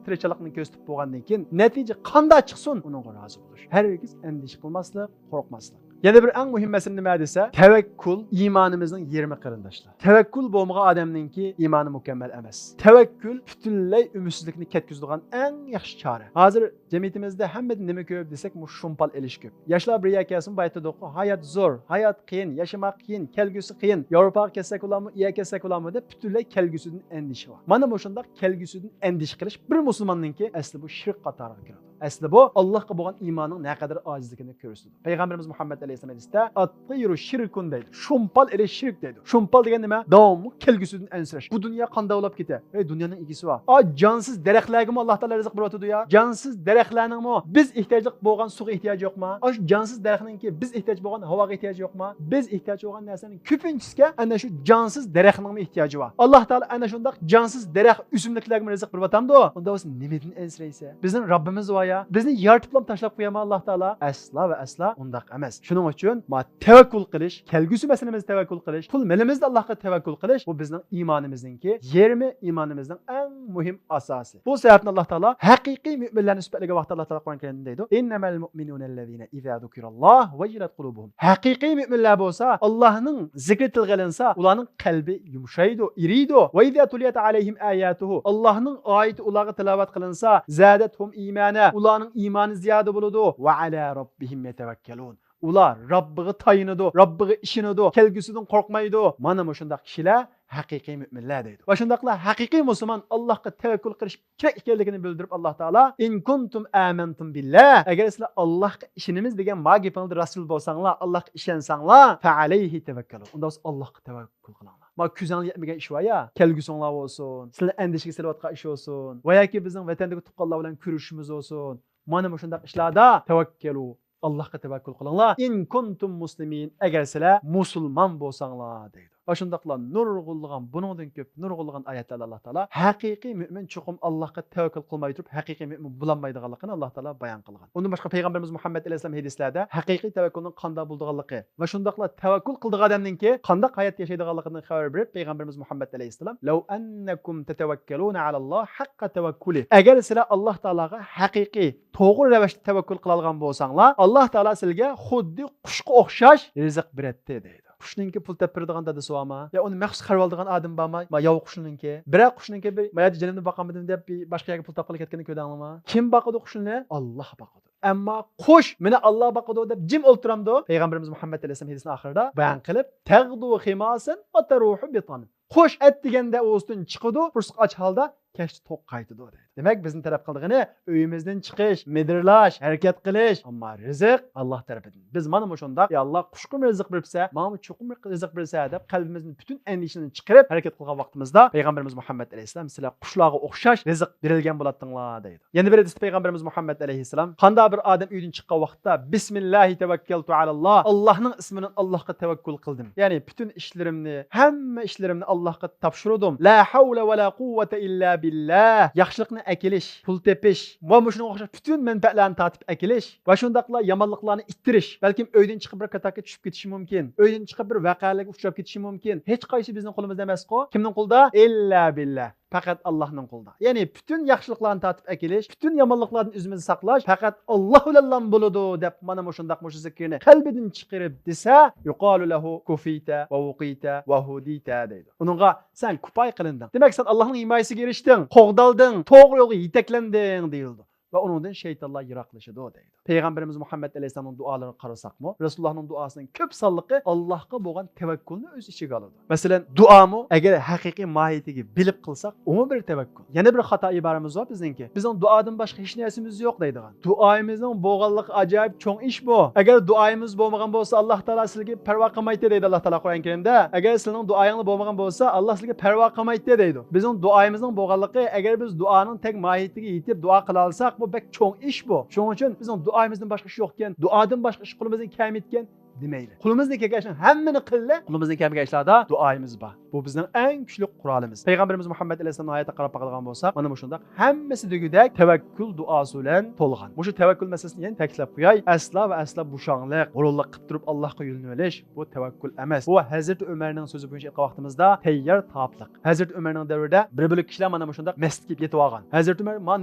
تىرىشچانلىقنى كۆرسىتىپ بولغاندىن كېيىن، نەتىجە قانداق چىقسۇن، ئۇنىڭغا رازى بولۇش. ھەرگىز ئەندىشە قىلماسلىق، قورقماسلىق. يەنە بىر ئەڭ مۇھىم مەسىلە نېمە دېسە، تەۋەككۈل ئىمانىمىزنىڭ يېرىمى، قېرىنداشلار. تەۋەككۈل بولمىغان ئادەمنىڭكى ئىمانى مۇكەممەل ئەمەس. تەۋەككۈل پۈتۈنلەي ئۈمىدسىزلىكنى كەتكۈزىدىغان ئەڭ ياخشى چارە. ھازىر جەمئىيىتىمىزدە ھەممىدىن نېمە كۆپ دېسەك، مۇشۇ شۇمپال ئېلىش كۆپ. ياشلار بىر يەرگە كەلسىمۇ بايا ئېيتىدۇ، ھايات زور، ھايات قىيىن، ياشىماق قىيىن، كەلگۈسى قىيىن، ياۋروپاغا كەتسەك بولامۇ، ئۇ يەرگە كەتسەك بولامۇ دەپ پۈتۈنلەي كەلگۈسىدىن ئەندىشە بار. مانا مۇشۇنداق كەلگۈسىدىن ئەندىشە قىلىش بىر مۇسۇلماننىڭكى ئەسلى بۇ شىرك قاتارىغا كىرىدۇ. ئەسلى بۇ ئاللاھقا بولغان ئىماننىڭ نەقەدەر ئاجىزلىكىنى كۆرسىتىدۇ. پەيغەمبىرىمىز مۇھەممەد ئەلەيھىسسالام ھەدىستە، «ئەتتەيرۇ شىركۇن» دەيدۇ. شۇمپال ئېلىش شىرك دەيدۇ. شۇمپال دېگەن نېمە؟ داۋاملىق كەلگۈسىدىن ئەنسىرەش. بۇ دۇنيا قانداق بولاپ كېتە؟ ئەي، دۇنيانىڭ ئىگىسى بار. ئا، جانسىز دەرەخلەرگىمۇ ئاللاھ تائالا رىزىق بېرىۋاتىدۇ يا. جانسىز دەرەخلەرنىڭمۇ بىز ئېھتىياجلىق بولغان سۇغا ئېھتىياجى يوقما؟ ئاشۇ جانسىز دەرەخنىڭكى بىز ئېھتىياج بولغان ھاۋاغا ئېھتىياجى يوقما؟ بىز ئېھتىياج بولغان نەرسىنىڭ كۆپىنچىسىگە ئەنە شۇ جانسىز دەرەخنىڭمۇ ئېھتىياجى بار. ئاللاھ تائالا ئەنە شۇنداق جانسىز دەرەخ، ئۆسۈملۈكلەرگىمۇ رىزىق بېرىۋاتامدۇ؟ ئۇندا بولسا نېمىدىن ئەنسىرەيسەن؟ بىزنىڭ رەببىمىز بار يا. بىزنى يارىتىپلا تاشلاپ قويامدۇ ئاللاھ تائالا؟ ئەسلا ۋە ئەسلا ئۇنداق ئەمەس. شۇنىڭ ئۈچۈن ما تەۋەككۈل قىلىش، كەلگۈسى مەسىلىمىزدە تەۋەككۈل قىلىش، پۇل مېلىمىزدە ئاللاھقا تەۋەككۈل قىلىش، بۇ بىزنىڭ ئىمانىمىزنىڭكى يېرىمى، ئىمانىمىزنىڭ ئەڭ مۇھىم ئاساسى. بۇ سەۋەبتىن ئاللاھ تائالا ھەقىقىي مۆمىنلەرنى سۈپەتلىگەن ۋاقىتتا ئاللاھ تائالا قۇرئان كەرىمدە دەيدۇ، «إنما المؤمنون الذين إذا ذكر الله وجلت قلوبهم». ھەقىقىي مۆمىنلەر بولسا، ئاللاھنىڭ زىكرى تىلغا ئېلىنسا، ئۇلارنىڭ قەلبى يۇمشايدۇ، ئېرىيدۇ. «وإذا تليت عليهم آياته». ئاللاھنىڭ ئايىتى ئۇلارغا تىلاۋەت قىلىنسا، «زادتهم إيمانا». ئۇلارنىڭ ئىمانى زىيادە بولىدۇ. «وعلى ربهم يتوكلون». ئۇلار رەببىگە تايىنىدۇ، رەببىگە ئىشىنىدۇ، كەلگۈسىدىن قورقمايدۇ. مانا مۇشۇنداق كىشىلەر ھەقىقىي مۆمىنلەر دەيدۇ. ۋە شۇنداقلا ھەقىقىي مۇسۇلمان ئاللاھقا تەۋەككۈل قىلىش كېرەك ئىكەنلىكىنى بىلدۈرۈپ، ئاللاھ تائالا، «إن كنتم آمنتم بالله»، ئەگەر سىلەر ئاللاھقا ئىشىنىمىز دېگەن ما گېپىڭلاردا راستچىل بولساڭلار، ئاللاھقا ئىشەنسەڭلار، «فعليه توكلوا»، ئۇندا بولسا ئاللاھقا تەۋەككۈل قىلىڭلار. ما كۆزۈڭلار يەتمىگەن ئىش بار يا، كەلگۈسىڭلار بولسۇن، سىلەرنى ئەندىشىگە سېلىۋاتقان ئىش بولسۇن، ۋە ياكى بىزنىڭ ۋەتەندىكى تۇغقانلار بىلەن كۆرۈشۈشىمىز بولسۇن، مانا مۇشۇنداق ئىشلاردا، «توكلوا»، ئاللاھقا تەۋەككۈل قىلىڭلار. «إن كنتم مسلمين»، ئەگەر سىلەر مۇسۇلمان بولساڭلار دەيدۇ. ۋە شۇنداقلا نۇرغۇنلىغان، بۇنىڭدىن كۆپ نۇرغۇنلىغان ئايەتلەردە ئاللاھ تائالا ھەقىقىي مۆمىن چوقۇم ئاللاھقا تەۋەككۈل قىلماي تۇرۇپ ھەقىقىي مۆمىن بولالمايدىغانلىقىنى ئاللاھ تائالا بايان قىلغان. ئۇندىن باشقا پەيغەمبىرىمىز مۇھەممەد ئەلەيھىسسالام ھەدىسلەردە ھەقىقىي تەۋەككۈلنىڭ قانداق بولىدىغانلىقى ۋە شۇنداقلا تەۋەككۈل قىلىدىغان ئادەمنىڭكى قانداق ھايات ياشايدىغانلىقىدىن خەۋەر بېرىپ، پەيغەمبىرىمىز مۇھەممەد ئەلەيھىسسالام، «لو أنكم تتوكلون على الله حق توكله»، ئەگەر سىلەر ئاللاھ تائالاغا ھەقىقىي، توغرا رەۋىشتە تەۋەككۈل قىلالىغان بولساڭلار، ئاللاھ تائالا سىلەرگە خۇددى قۇشقا ئوخشاش رىزىق بېرەتتى دەيدۇ. قۇشنىڭكى پۇل تېپىپ بېرىدىغان دادىسى بارما؟ يا ئۇنى مەخسۇس قەرز ئالىدىغان ئادىمى بارما؟ ما ياۋا قۇشنىڭكى. بىرەر قۇشنىڭكى بىر، ما يەردە جېنىمنى باقالمىدىم دەپ بىر باشقا يەرگە پۇل تاپقىلى كەتكىنىنى كۆردۈڭلارمۇ؟ كىم باقىدۇ قۇشنى؟ ئاللاھ باقىدۇ. ئەمما قۇش مېنى ئاللاھ باقىدۇ دەپ جىم ئولتۇرامدۇ؟ پەيغەمبىرىمىز مۇھەممەد ئەلەيھىسسالام ھەدىسىنىڭ ئاخىرىدا بايان قىلىپ، «تغدو خماصا وتروح بطانا». قۇش ئەتىگەندە ئۇۋىسىدىن چىقىدۇ، قورسىقى ئاچ ھالدا، كەچتە توق قايتىدۇ دەيدۇ. دېمەك، بىزنى تەلەپ قىلىدىغىنى ئۆيىمىزدىن چىقىش، مىدىرلاش، ھەرىكەت قىلىش، ئەمما رىزىق ئاللاھ تەرىپىدىن. بىز مانا مۇشۇنداق، يا ئاللاھ، قۇشقىمۇ رىزىق بېرىپسەن، ماڭىمۇ چوقۇم رىزىق بېرىسەن دەپ قەلبىمىزدىن پۈتۈن ئەندىشىنى چىقىرىپ ھەرىكەت قىلغان ۋاقتىمىزدا پەيغەمبىرىمىز مۇھەممەد ئەلەيھىسسالام، «سىلەر قۇشلارغا ئوخشاش رىزىق بېرىلگەن بولاتتىڭلار» دەيدۇ. يەنە بىر ھەدىستە پەيغەمبىرىمىز مۇھەممەد ئەلەيھىسسالام، قانداق بىر ئادەم ئۆيدىن چىققان ۋاقىتتا، «بسم الله توكلت على الله»، ئاللاھنىڭ ئىسمى بىلەن ئاللاھقا تەۋەككۈل قىلدىم. يەنى پۈتۈن ئىشلىرىمنى، ھەممە ئىشلىرىمنى ئاللاھقا تاپشۇردۇم. «لا حول ولا قوة إلا بىللە، ياخشىلىقنى ئەكېلىش، پۇل تېپىش ۋە مۇشۇنىڭغا ئوخشاش پۈتۈن مەنپەئەتلەرنى تارتىپ ئەكېلىش ۋە شۇنداقلا يامانلىقلارنى ئىتتىرىش، بەلكىم ئۆيدىن چىقىپ بىر كاتاككا چۈشۈپ كېتىشى مۇمكىن، ئۆيدىن چىقىپ بىر ۋەقەلەرگە ئۇچراپ كېتىشى مۇمكىن. ھېچقايسى بىزنىڭ قولىمىزدا ئەمەسقۇ. كىمنىڭ قولىدا؟ ئىللا بىللە. پەقەت ئاللاھنىڭ قولىدا. يەنى پۈتۈن ياخشىلىقلارنى تارتىپ ئەكېلىش، پۈتۈن يامانلىقلاردىن ئۆزىمىزنى ساقلاش پەقەت ئاللاھ بىلەنلا بولىدۇ دەپ، مانا مۇشۇنداق مۇشۇ زىكىرنى قەلبىدىن چىقىرىپ دېسە، يۇقالۇ لەھۇ كۇفىتە ۋە ۋۇقىتە ۋە ھۇدىتە دەيدۇ. ئۇنىڭغا سەن كۇپايە قىلىندىڭ. دېمەك، سەن ئاللاھنىڭ ھىمايىسىگە ئېرىشتىڭ، قوغدالدىڭ، توغرا يولغا يېتەكلەندىڭ دېيىلىدۇ. ۋە ئۇنىڭدىن شەيتانلار يىراقلىشىدۇ دەيدۇ. پەيغەمبىرىمىز مۇھەممەد ئەلەيھىسسالامنىڭ دۇئالىرىغا قارىساقمۇ، رەسۇلۇللاھنىڭ دۇئاسىنىڭ كۆپ سانلىقى ئاللاھقا بولغان تەۋەككۈلنى ئۆز ئىچىگە ئالىدۇ. مەسىلەن، دۇئامۇ ئەگەر ھەقىقىي ماھىيىتىگە بىلىپ قىلساق، ئۇمۇ بىر تەۋەككۈل. يەنە بىر خاتا ئىبارىمىز بار بىزنىڭكى. بىزنىڭ دۇئادىن باشقا ھېچ نەرسىمىز يوق دەيدىغان. دۇئايىمىزنىڭ بولغانلىقى ئاجايىپ چوڭ ئىش بۇ. ئەگەر دۇئايىمىز بولمىغان بولسا، ئاللاھ تائالا سىلىگە پەرۋا قىلمايتتى دەيدۇ ئاللاھ تائالا قۇرئان كەرىمدە. ئەگەر سىلىنىڭ دۇئايىڭلار بولمىغان بولسا، ئاللاھ سىلىگە پەرۋا قىلمايتتى دەيدۇ. بىزنىڭ دۇئايىمىزنىڭ بولغانلىقى، ئەگەر بىز دۇئانىڭ تەگ ماھىيىتىگە يېتىپ دۇئا قىلالىساق، بۇ بەك چوڭ ئىش بۇ. شۇنىڭ ئۈچۈن بىزنىڭ دۇئايىمىزدىن باشقا ئىش يوقكەن، دۇئادىن باشقا ئىش قولىمىزدىن كەلمەيدىكەن دېمەيلى. قولىمىزدىن كەلگەن ئىشنىڭ ھەممىنى قىللى، قولىمىزدىن كەلمىگەن ئىشلاردا دۇئايىمىز بار. بۇ بىزنىڭ ئەڭ كۈچلۈك قورالىمىز. پەيغەمبىرىمىز مۇھەممەد ئەلەيھىسسالامنىڭ ھاياتىغا قاراپ باقىدىغان بولساق، مانا مۇشۇنداق ھەممىسى دېگۈدەك تەۋەككۈل دۇئاسى بىلەن تولغان. مۇشۇ تەۋەككۈل مەسىلىسىنى يەنە تەكىتلەپ قوياي. ئەسلا ۋە ئەسلا بوشاڭلىق، غۇرۇرلۇق قىلىپ تۇرۇپ ئاللاھقا يۆلىنىۋېلىش، بۇ تەۋەككۈل ئەمەس. بۇ ھەزرىتى ئۆمەرنىڭ سۆزى بويىچە ئېيتقان ۋاقتىمىزدا تەييار تاپلىق. ھەزرىتى ئۆمەرنىڭ دەۋرىدە بىر بۆلەك كىشىلەر مانا مۇشۇنداق مەستكە يېتىۋالغان. ھەزرىتى ئۆمەر، مانا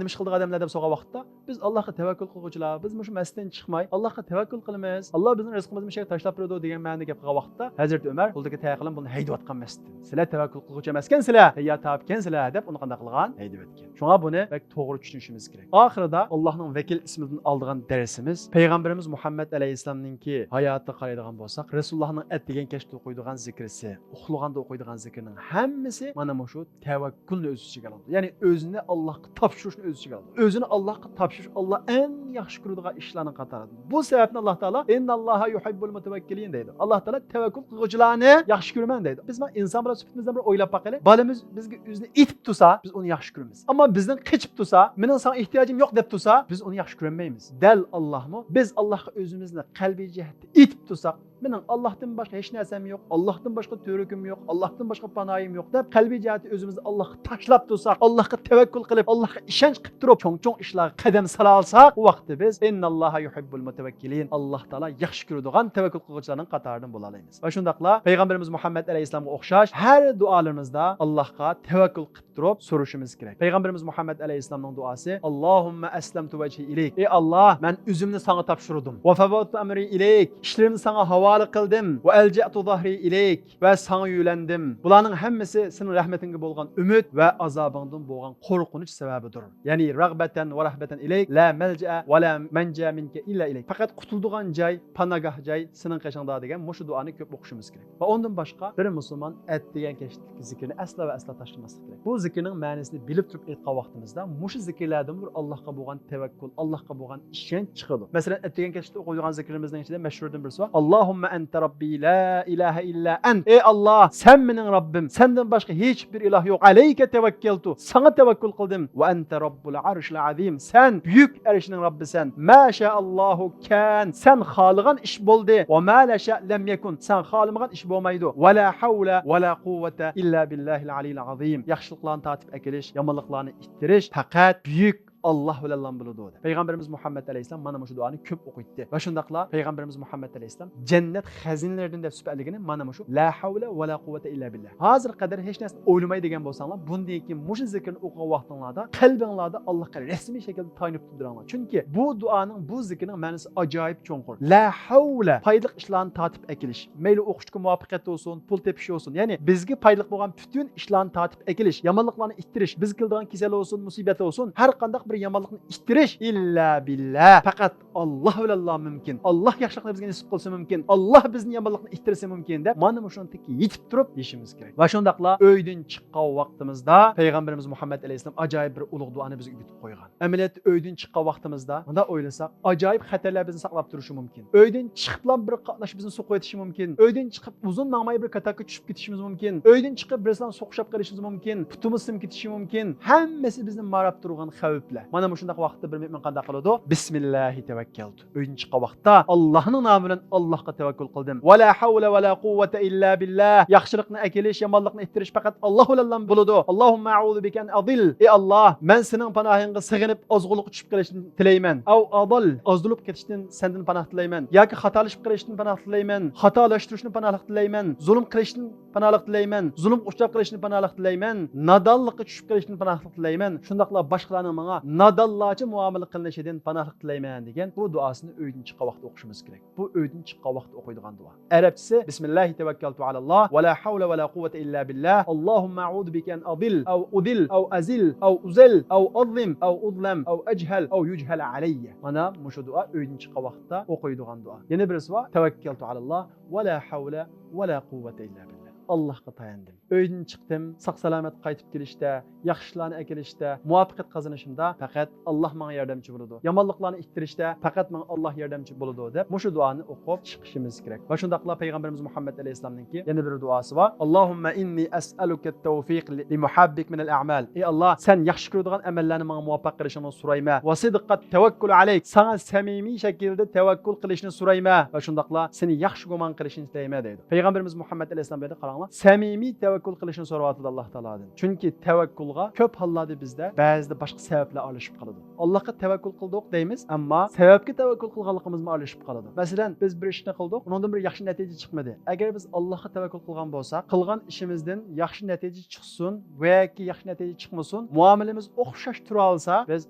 نېمە ئىش قىلدى ئادەملەر دەپ سورىغان ۋاقىتتا، بىز ئاللاھقا تەۋەككۈل قىلغۇچىلار، بىز مۇشۇ مەستتىن چىقماي ئاللاھقا تەۋەككۈل قىلىمىز. ئاللاھ بىزنىڭ رىزقىمىزنى مۇشۇ يەرگە تاشلاپ بېرىدۇ دېگەن مەنىدە گەپ قىلغان ۋاقىتتا، ھەزرىتى ئۆمەر قولىدىكى تەييار قەلەم بىلەن ھەيدىۋاتقان مەستتىن. سىلەر تەۋەككۈل قىلغۇچى ئەمەسكەن سىلەر، تەييار تاپكەن سىلەر دەپ ئۇنى قانداق قىلغان؟ ھەيدىۋەتكەن. شۇڭا بۇنى بەك توغرا چۈشىنىشىمىز كېرەك. ئاخىرىدا ئاللاھنىڭ ۋەكىل ئىسمىدىن ئالىدىغان دەرسىمىز، پەيغەمبىرىمىز مۇھەممەد ئەلەيھىسسالامنىڭكى ھاياتىغا قارايدىغان بولساق، رەسۇلۇللاھنىڭ ئەتىگەن كەچتە ئوقۇيدىغان زىكرىسى، ئۇخلىغاندا ئوقۇيدىغان زىكرىنىڭ ھەممىسى مانا مۇشۇ تەۋەككۈلنى ئۆز ئىچىگە ئالىدۇ. يەنى ئۆزىنى ئاللاھقا تاپشۇرۇشنى ئۆز ئىچىگە ئالىدۇ. ئۆزىنى ئاللاھقا تاپشۇرۇش ئاللاھ ئەڭ ياخشى كۆرىدىغان ئىشلارنىڭ قاتارىدا. بۇ سەۋەبتىن ئاللاھ تائالا «ئىنناللاھا يۇھىببۇل مۇتەۋەككىلىن» دەيدۇ. ئاللاھ تائالا تەۋەككۈل قىلغۇچىلارنى ياخشى كۆرىمەن دەيدۇ. بىز مانا ئىنسان بالا سۈپىتىمىزدىن بىر ئويلاپ باقايلى. بالىمىز بىزگە ئۆزىنى ئېتىپ تۇرسا، بىز ئۇنى ياخشى كۆرىمىز. ئەمما بىزدىن قېچىپ تۇرسا، «مېنىڭ ساڭا ئېھتىياجىم يوق» دەپ تۇرسا، بىز ئۇنى ياخشى كۆرەلمەيمىز. دەل ئاللاھمۇ بىز ئاللاھقا ئۆزىمىزنى قەلبىي جەھەتتە ئېتىپ تۇرساق، «مېنىڭ ئاللاھتىن باشقا ھېچ نەرسەم يوق، ئاللاھتىن باشقا تۈۋرۈكۈم يوق، ئاللاھتىن باشقا پاناھىم يوق» دەپ قەلبىي جەھەتتە ئۆزىمىزنى ئاللاھقا تاشلاپ تۇرساق، ئاللاھقا تەۋەككۈل قىلىپ، ئاللاھقا ئىشەنچ قىلىپ تۇرۇپ، چوڭ-چوڭ ئىشلارغا قەدەم سالالىساق، ئۇ ۋاقىتتا بىز «ئىنناللاھا يۇھىببۇل مۇتەۋەككىلىن»، ئاللاھ تائالا ياخشى كۆرىدىغان تەۋەككۈل قىلغۇچىلارنىڭ قاتارىدىن بولالايمىز. ۋە شۇنداقلا پەيغەمبىرىمىز مۇھەممەد ئەلەيھىسسالامغا ئوخشاش ھەر دۇئالىرىمىزدا ئاللاھقا تەۋەككۈل قىلىپ تۇرۇپ سورىشىمىز كېرەك. پەيغەمبىرىمىز مۇھەممەد ئەلەيھىسسالامنىڭ دۇئاسى، «ئاللاھۇممە ئەسلەمتۇ ۋەجھى ئىلەيك». «ئەي ئاللاھ، مەن ئۆزۈمنى ساڭا تاپشۇردۇم. ۋە فەۋۋەتتۇ ئەمرى ئىلەيك. ئىشلىرىمنى ساڭا ھاۋالە قىلدىم. ۋە ئەلجەئتۇ زاھرى ئىلەيك. ۋە ساڭا يۆلەندىم.» بۇلارنىڭ ھەممىسى سېنىڭ رەھمىتىڭگە بولغان ئۈمىد ۋە ئازابىڭدىن بولغان قورقۇنچ سەۋەبىدۇر. يەنى «رەغبەتەن ۋە رەھبەتەن ئىلەيك، لا مەلجەئە ۋە لا مەنجا مىنكە ئىللا ئىلەيك.» پەقەت قۇتۇلىدىغان جاي، پاناگاھ جاي سېنىڭ قېشىڭدا دېگەن مۇشۇ دۇئانى كۆپ ئوقۇشىمىز كېرەك. ۋە ئۇندىن باشقا بىر مۇسۇلمان ئەتىگەن كەچلىك زىكىرنى ئەسلا ۋە ئەسلا تاشلىماسلىق كېرەك. بۇ زىكىرنىڭ مەنىسىنى بىلىپ تۇرۇپ ئېيتقان ۋاقتىمىزدا مۇشۇ زىكىرلەردىن بىر ئاللاھقا بولغان تەۋەككۈل، ئاللاھقا بولغان ئىشەنچ چىقىدۇ. مەسىلەن، ئەتىگەن كەچلىكتە ئوقۇيدىغان زىكرىمىزنىڭ ئىچىدە مەشھۇردىن بىرسى بار. «ئاللاھۇممە ئەنتە رەببى لا ئىلاھە ئىللا ئەنت.» «ئەي ئاللاھ، سەن مېنىڭ رەببىم، سەندىن باشقا ھېچ بىر ئىلاھ يوق. ئەلەيكە تەۋەككەلتۇ، ساڭا تەۋەككۈل قىلدىم. ۋە ئەنتە رەببۇل ئەرشىل ئەزىم، سەن بۈيۈك ئەرشنىڭ رەببىسەن. ما شائاللاھۇ كان، سەن خالىغان ئىش بولدى. ۋە ما لەشە لەم يەكۇن، سەن خالىمىغان ئىش بولمايدۇ. ۋە لا ھەۋلە ۋە لا قۇۋۋەتە ئىللا بىللاھىل ئەلىييىل ئەزىم.» ياخشىلىقلارنى تارتىپ ئەكېلىش، يامانلىقلارنى ئىتتىرىش پەقەت بۈيۈك ئاللاھ بىلەنلا بولىدۇ، دەپ. پەيغەمبىرىمىز مۇھەممەد ئەلەيھىسسالام مانا مۇشۇ دۇئانى كۆپ ئوقۇيتتى. ۋە شۇنداقلا پەيغەمبىرىمىز مۇھەممەد ئەلەيھىسسالام جەننەت خەزىنىلىرىدىن دەپ سۈپەتلىگىنى مانا مۇشۇ «لا ھەۋلە ۋە لا قۇۋۋەتە ئىللا بىللاھ.» ھازىرغا قەدەر ھېچ نەرسىنى ئويلىماي دېگەن بولساڭلار، بۇندىن كېيىن مۇشۇ زىكىرنى ئوقۇغان ۋاقتىڭلاردا قەلبىڭلاردا ئاللاھقا رەسمىي شەكىلدە تايىنىپ تۇرۇڭلار. چۈنكى بۇ دۇئانىڭ، بۇ زىكىرنىڭ مەنىسى ئاجايىپ چوڭقۇر. «لا ھەۋلە» پايدىلىق ئىشلارنى تارتىپ ئەكېلىش. مەيلى ئوقۇشتىكى مۇۋەپپەقىيەت بولسۇن، پۇل تېپىش بولسۇن، يەنى بىزگە پايدىلىق بولغان پۈتۈن ئىشلارنى تارتىپ ئەكېلىش، يامانلىقلارنى ئىتتىرىش، بىزگە كېلىدىغان كېسەل بولسۇن، مۇسىبەت بولسۇن، ھەر قانداق بىر يامانلىقنى ئىتتىرىش، ئىللا بىللا، پەقەت ئاللاھ بىلەنلا مۇمكىن. ئاللاھ ياخشىلىقنى بىزگە نېسىپ قىلسا مۇمكىن. ئاللاھ بىزنى يامانلىقنى ئىتتىرسا مۇمكىن دەپ، مانا مۇشۇنىڭ تېگىگە يېتىپ تۇرۇپ دېيىشىمىز كېرەك. ۋە شۇنداقلا ئۆيدىن چىققان ۋاقتىمىزدا پەيغەمبىرىمىز مۇھەممەد ئەلەيھىسسالام ئاجايىپ بىر ئۇلۇغ دۇئانى بىزگە ئۆگىتىپ قويغان. ئەمەلىيەتتە ئۆيدىن چىققان ۋاقتىمىزدا، مۇنداق ئويلىساق، ئاجايىپ خەتەرلەر بىزنى ساقلاپ تۇرۇشى مۇمكىن. ئۆيدىن چىقىپلا بىر قاتناش بىزنى سوقۇۋېتىشى مۇمكىن. ئۆيدىن چىقىپ ئۇزۇن ماڭماي بىر كاتاككا چۈشۈپ كېتىشىمىز مۇمكىن. ئۆيدىن چىقىپ بىرسى بىلەن سوقۇشۇپ قېلىشىمىز مۇمكىن. پۇتىمىز سىنىپ كېتىشى مۇمكىن. ھەممىسى بىزنى ماراپ تۇرغان خەۋپلەر. مانا مۇشۇنداق ۋاقىتتا بىر مۆمىن قانداق قىلىدۇ؟ بىسمىللاھى تەۋەككەلتۇ. ئۆيدىن چىققان ۋاقىتتا ئاللاھنىڭ نامى بىلەن ئاللاھقا تەۋەككۈل قىلدىم. ۋەلا ھەۋلە ۋەلا قۇۋۋەتە ئىللا بىللا. ياخشىلىقنى ئەكېلىش، يامانلىقنى ئىتتىرىش پەقەت ئاللاھ بىلەنلا بولىدۇ. ئاللاھۇممە ئەئۇزۇ بىكە ئەن ئەزىل. ئەي ئاللاھ، مەن سېنىڭ پاناھىڭغا سىغىنىپ ئازغۇنلۇققا چۈشۈپ قېلىشنى تىلەيمەن. ئەۋ ئەزىل، ئازدۇرۇلۇپ كېتىشتىن سەندىن پاناھ تىلەيمەن. ياكى خاتالىشىپ قېلىشتىن پاناھ تىلەيمەن. خاتالاشتۇرۇشتىن پاناھلىق تىلەيمەن. زۇلۇم قىلىشتىن پاناھلىق تىلەيمەن. زۇلۇمغا ئۇچراپ قېلىشتىن پاناھلىق تىلەيمەن. نادانلىققا چۈشۈپ قېلىشتىن پاناھلىق تىلەيمەن. شۇنداقلا باشقىلارنىڭ ماڭا نادانلارچە مۇئامىلە قىلىنىشىدىن پاناھلىق تىلەيمەن دېگەن بۇ دۇئاسىنى ئۆيدىن چىققان ۋاقىتتا ئوقۇشىمىز كېرەك. بۇ ئۆيدىن چىققان ۋاقىتتا ئوقۇيدىغان دۇئا. ئەرەبچىسى، بىسمىللاھى تەۋەككەلتۇ ئالاللاھ، ۋەلا ھەۋلە ۋەلا قۇۋۋەتە ئىللا بىللا، ئاللاھۇممە ئەئۇزۇ بىكە ئەن ئەزىل، ئەۋ ئۇزىل، ئەۋ ئەزىل، ئەۋ ئۇزەل، ئەۋ ئەزلىم، ئەۋ ئۇزلەم، ئەۋ ئەجھەل، ئەۋ يۇجھەلە ئەلەييە. مانا مۇشۇ دۇئا ئۆيدىن چىققان ۋاقىتتا ئوقۇيدىغان دۇئا. يەنە بىرسى بار، تەۋەككەلتۇ ئالاللاھ، ۋەلا ھەۋلە ۋەلا قۇۋۋەتە ئىللا بىللا. ئاللاھقا تاياندىم. ئۆيدىن چىقتىم، ساق-سالامەت قايتىپ كېلىشتە، ياخشى ئىشلارنى ئەكېلىشتە، مۇۋەپپەقىيەت قازىنىشىمدا پەقەت ئاللاھ ماڭا ياردەمچى بولىدۇ. يامانلىقلارنى ئىتتىرىشتە پەقەت ماڭا ئاللاھ ياردەمچى بولىدۇ، دەپ مۇشۇ دۇئانى ئوقۇپ چىقىشىمىز كېرەك. ۋە شۇنداقلا پەيغەمبىرىمىز مۇھەممەد ئەلەيھىسسالامنىڭكى يەنە بىر دۇئاسى بار. ئاللاھۇممە ئىننى ئەسئەلۇكە تەۋفىق لىمۇھەببىك مىنەل ئەمال. ئەي ئاللاھ، سەن ياخشى كۆرىدىغان ئەمەللەرنى ماڭا مۇۋەپپەق قىلىشىڭنى سورايمەن. ۋە سىدقەت تەۋەككۈل ئەلەيك. ساڭا سەمىمىي شەكىلدە تەۋەككۈل قىلىشنى سورايمەن. ۋە شۇنداقلا سېنى ياخشى گۇمان قىلىشنى تىلەيمەن دەيدۇ. پەيغەمبىرىمىز مۇھەممەد ئەلەيھىسسالام بۇ يەردە قاراڭلار، سەمىمىي تەۋەككۈل قىلىشنى سوراۋاتىدۇ ئاللاھ تائالادىن. چۈنكى تەۋەككۈلغا كۆپ ھاللاردا بىزدە بەزىدە باشقا سەۋەبلەر ئارىلىشىپ قالىدۇ. ئاللاھقا تەۋەككۈل قىلدۇق دەيمىز، ئەمما سەۋەبكە تەۋەككۈل قىلغانلىقىمىزمۇ ئارىلىشىپ قالىدۇ. مەسىلەن، بىز بىر ئىشنى قىلدۇق، ئۇنىڭدىن بىر ياخشى نەتىجە چىقمىدى. ئەگەر بىز ئاللاھقا تەۋەككۈل قىلغان بولساق، قىلغان ئىشىمىزدىن ياخشى نەتىجە چىقسۇن ۋە ياكى ياخشى نەتىجە چىقمىسۇن، مۇئامىلىمىز ئوخشاش تۇرالىسا، بىز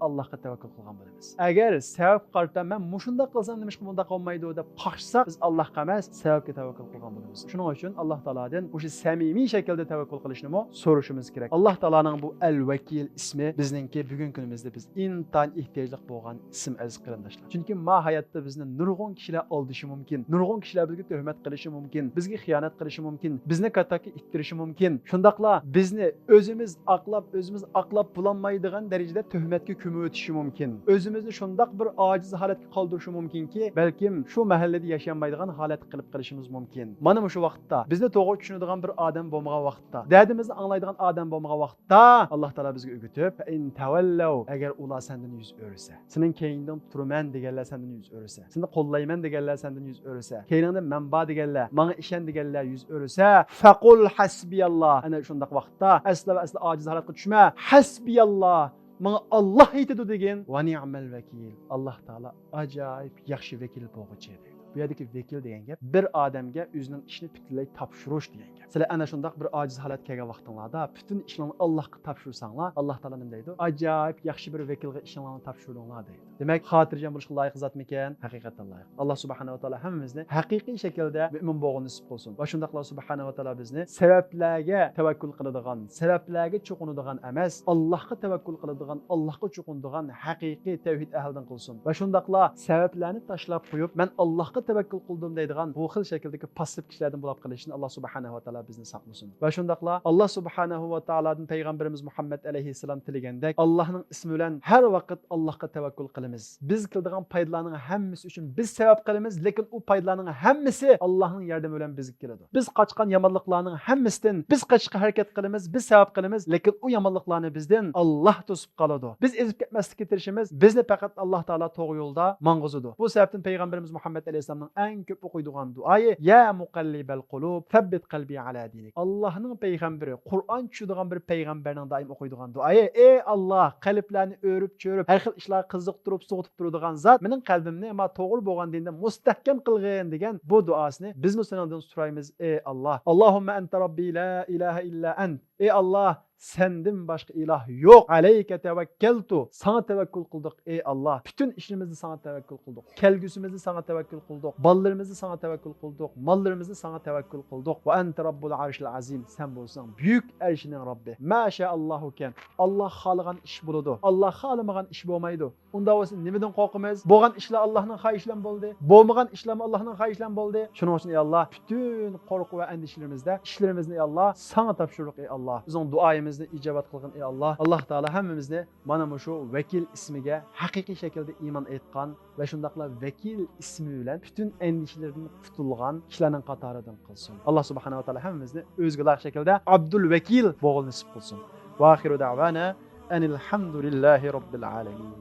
ئاللاھقا تەۋەككۈل قىلغان بولىمىز. ئەگەر سەۋەبكە قارىتا، مەن مۇشۇنداق قىلسام نېمىشقا بۇنداق بولمايدۇ دەپ قاقشىساق، بىز ئاللاھقا ئەمەس، سەۋەبكە تەۋەككۈل قىلغان بولىمىز. شۇنىڭ ئۈچۈن ئاللاھ تائالادىن مۇشۇ سەمىمىي شەكىلدە تەۋەككۈل قىلىشنىمۇ سورىشىمىز كېرەك. ئاللاھ تائالانىڭ بۇ ئەل ۋەكىل ئىسمى بىزنىڭكى بۈگۈنكى كۈنىمىزدە بىز ئىنتايىن ئېھتىياجلىق بولغان ئىسىم، ئەزىز قېرىنداشلار. چۈنكى ما ھاياتتا بىزنى نۇرغۇن كىشىلەر ئالدىشى مۇمكىن، نۇرغۇن كىشىلەر بىزگە تۆھمەت قىلىشى مۇمكىن، بىزگە خىيانەت قىلىشى مۇمكىن، بىزنى كاتاككە ئىتتىرىشى مۇمكىن. شۇنداقلا بىزنى ئۆزىمىز ئاقلاپ، ئۆزىمىز ئاقلاپ بولالمايدىغان دەرىجىدە تۆھمەتكە كۆمۈۋېتىشى مۇمكىن. ئۆزىمىزنى شۇنداق بىر ئاجىز ھالەتكە قالدۇرۇشى مۇمكىنكى، بەلكىم شۇ مەھەللىدە ياشىيالمايدىغان ھالەتكە قېلىپ قېلىشىمىز مۇمكىن. مانا مۇشۇ ۋاقىتتا، بىزنى توغرا چۈشىنىدىغان بىر ئادەم بولمىغان ۋاقىتتا، دەردىمىزنى ئاڭلايدىغان ئادەم بولمىغان ۋاقىتتا، ئاللاھ تائالا بىزگە ئۆگىتىپ، فەئىن تەۋەللەۋ، ئەگەر ئۇلار سەندىن يۈز ئۆرۈسە، سېنىڭ كەينىڭدىن تۇرىمەن دېگەنلەر سەندىن يۈز ئۆرۈسە، سېنى قوللايمەن دېگەنلەر سەندىن يۈز ئۆرۈسە، كەينىڭدە مەن بار دېگەنلەر، ماڭا ئىشەن دېگەنلەر يۈز ئۆرۈسە، فەقۇل ھەسبىياللاھ. ئەنە شۇنداق ۋاقىتتا ئەسلا ۋە ئەسلا ئاجىز ھالەتكە چۈشمە. ھەسبىياللاھ، ماڭا ئاللاھ يېتىدۇ دېگىن. ۋە نىئمەل ۋەكىل. ئاللاھ تائالا ئاجايىپ ياخشى ۋەكىل بولغۇچى دەيدۇ. بۇ يەردىكى ۋەكىل دېگەن گەپ بىر ئادەمگە ئۆزىنىڭ ئىشىنى پۈتۈنلەي تاپشۇرۇش دېگەن گەپ. سىلەر ئەنە شۇنداق بىر ئاجىز ھالەتكە كەلگەن ۋاقتىڭلاردا پۈتۈن ئىشىڭلارنى ئاللاھقا تاپشۇرساڭلار، ئاللاھ تائالا نېمە دەيدۇ؟ ئاجايىپ ياخشى بىر ۋەكىلگە ئىشىڭلارنى تاپشۇردۇڭلار دەيدۇ. دېمەك، خاتىرجەم بولۇشقا لايىق زاتمىكەن؟ ھەقىقەتەن لايىق. ئاللاھ سۇبھانەھۇ ۋە تائالا ھەممىمىزنى ھەقىقىي شەكىلدە مۆمىن بولغىنى نېسىپ قىلسۇن. ۋە شۇنداقلا سۇبھانەھۇ ۋە تائالا بىزنى سەۋەبلەرگە تەۋەككۈل قىلىدىغان، سەۋەبلەرگە چوقۇنىدىغان ئەمەس، ئاللاھقا تەۋەككۈل قىلىدىغان، ئاللاھقا چوقۇنىدىغان ھەقىقىي تەۋھىد ئەھلىدىن قىلسۇن. ۋە شۇنداقلا سەۋەبلەرنى تاشلاپ قويۇپ، مەن ئاللاھقا تەۋەككۈل قىلدىم دەيدىغان بۇ خىل شەكىلدىكى پاسسىپ كىشىلەردىن بولاپ قېلىشتىن ئاللاھ سۇبھانەھۇ ۋە تائالا بىزنى ساقلىسۇن. ۋە شۇنداقلا ئاللاھ سۇبھانەھۇ ۋە تائالادىن پەيغەمبىرىمىز مۇھەممەد ئەلەيھىسسالام تىلىگەندەك، ئاللاھنىڭ ئىسمى بىلەن ھەر ۋاقىت ئاللاھقا تەۋەككۈل قىلىمىز. بىز كېلىدىغان پايدىلارنىڭ ھەممىسى ئۈچۈن بىز سەۋەب قىلىمىز، لېكىن ئۇ پايدىلارنىڭ ھەممىسى ئاللاھنىڭ ياردىمى بىلەن بىزگە كېلىدۇ. بىز قاچقان يامانلىقلارنىڭ ھەممىسىدىن، بىز قېچىشقا ھەرىكەت قىلىمىز، بىز سەۋەب قىلىمىز، لېكىن ئۇ يامانلىقلارنى بىزدىن ئاللاھ توسۇپ قالىدۇ. بىز ئېزىپ كەتمەسلىككە تىرىشىمىز، بىزنى پەقەت ئاللاھ تائالا توغرا يولدا ماڭغۇزىدۇ. بۇ سەۋەبتىن پەيغەمبىرىمىز مۇھەممەد ئەلەيھىسسالامنىڭ ئەڭ كۆپ ئوقۇيدىغان دۇئايى، يا مۇقەللىبەل قۇلۇب، سەببىت قەلبى ئەلا دىنىك. ئاللاھنىڭ پەيغەمبىرى، قۇرئان چۈشىدىغان بىر پەيغەمبەرنىڭ دائىم ئوقۇيدىغان دۇئايى، ئەي ئاللاھ، قەلبلەرنى ئۆرۈپ چۆرۈپ، ھەر خىل ئىشلارغا قىزىقتۇرۇپ، سوغۇتۇپ تۇرىدىغان زات، مېنىڭ قەلبىمنى ما توغرا بولغان دىندا مۇستەھكەم قىلغىن دېگەن بۇ دۇئاسىنى بىزمۇ سېنىڭدىن سورايمىز، ئەي ئاللاھ. اللهم أنت ربي لا إله إلا أنت. ئەي ئاللاھ، سەندىن باشقا ئىلاھ يوق. عليك توكلت. ساڭا تەۋەككۈل قىلدۇق، ئەي ئاللاھ. پۈتۈن ئىشلىرىمىزنى ساڭا تەۋەككۈل قىلدۇق. كەلگۈسىمىزنى ساڭا تەۋەككۈل قىلدۇق. بالىلىرىمىزنى ساڭا تەۋەككۈل قىلدۇق. ماللىرىمىزنى ساڭا تەۋەككۈل قىلدۇق. وأنت رب العرش العظيم. سەن بولساڭ بۈيۈك ئەرشنىڭ رەببى. ما شاء الله كان. ئاللاھ خالىغان ئىش بولىدۇ. ئاللاھ خالىمىغان ئىش بولمايدۇ. ئۇنداق بولسا نېمىدىن قورقىمىز؟ بولغان ئىشلار ئاللاھنىڭ خاھىشى بىلەن بولدى. بولمىغان ئىشلارمۇ ئاللاھنىڭ خاھىشى بىلەن بولدى. شۇنىڭ ئۈچۈن، ئەي ئاللاھ، پۈتۈن قورقۇ ۋە ئەندىشىلىرىمىزدە، ئىشلىرىمىزنى، ئەي ئاللاھ، ساڭا تاپشۇردۇق، ئەي ئاللاھ. بىزنىڭ دۇئايىمىزنى ئىجابەت قىلغىن، ئەي ئاللاھ. ئاللاھ تائالا ھەممىمىزنى مانا مۇشۇ ۋەكىل ئىسمىگە ھەقىقىي شەكىلدە ئىمان ئېيتقان ۋە شۇنداقلا ۋەكىل ئىسمى بىلەن پۈتۈن ئەندىشىلىرىدىن قۇتۇلغان كىشىلەرنىڭ قاتارىدىن قىلسۇن. ئاللاھ سۇبھانەھۇ ۋە تائالا ھەممىمىزنى ئۆزىگە لايىق شەكىلدە ئابدۇل ۋەكىل بولغىلى نېسىپ قىلسۇن. ۋە ئاخىرۇ دەۋانا أن الحمد لله رب العالمين.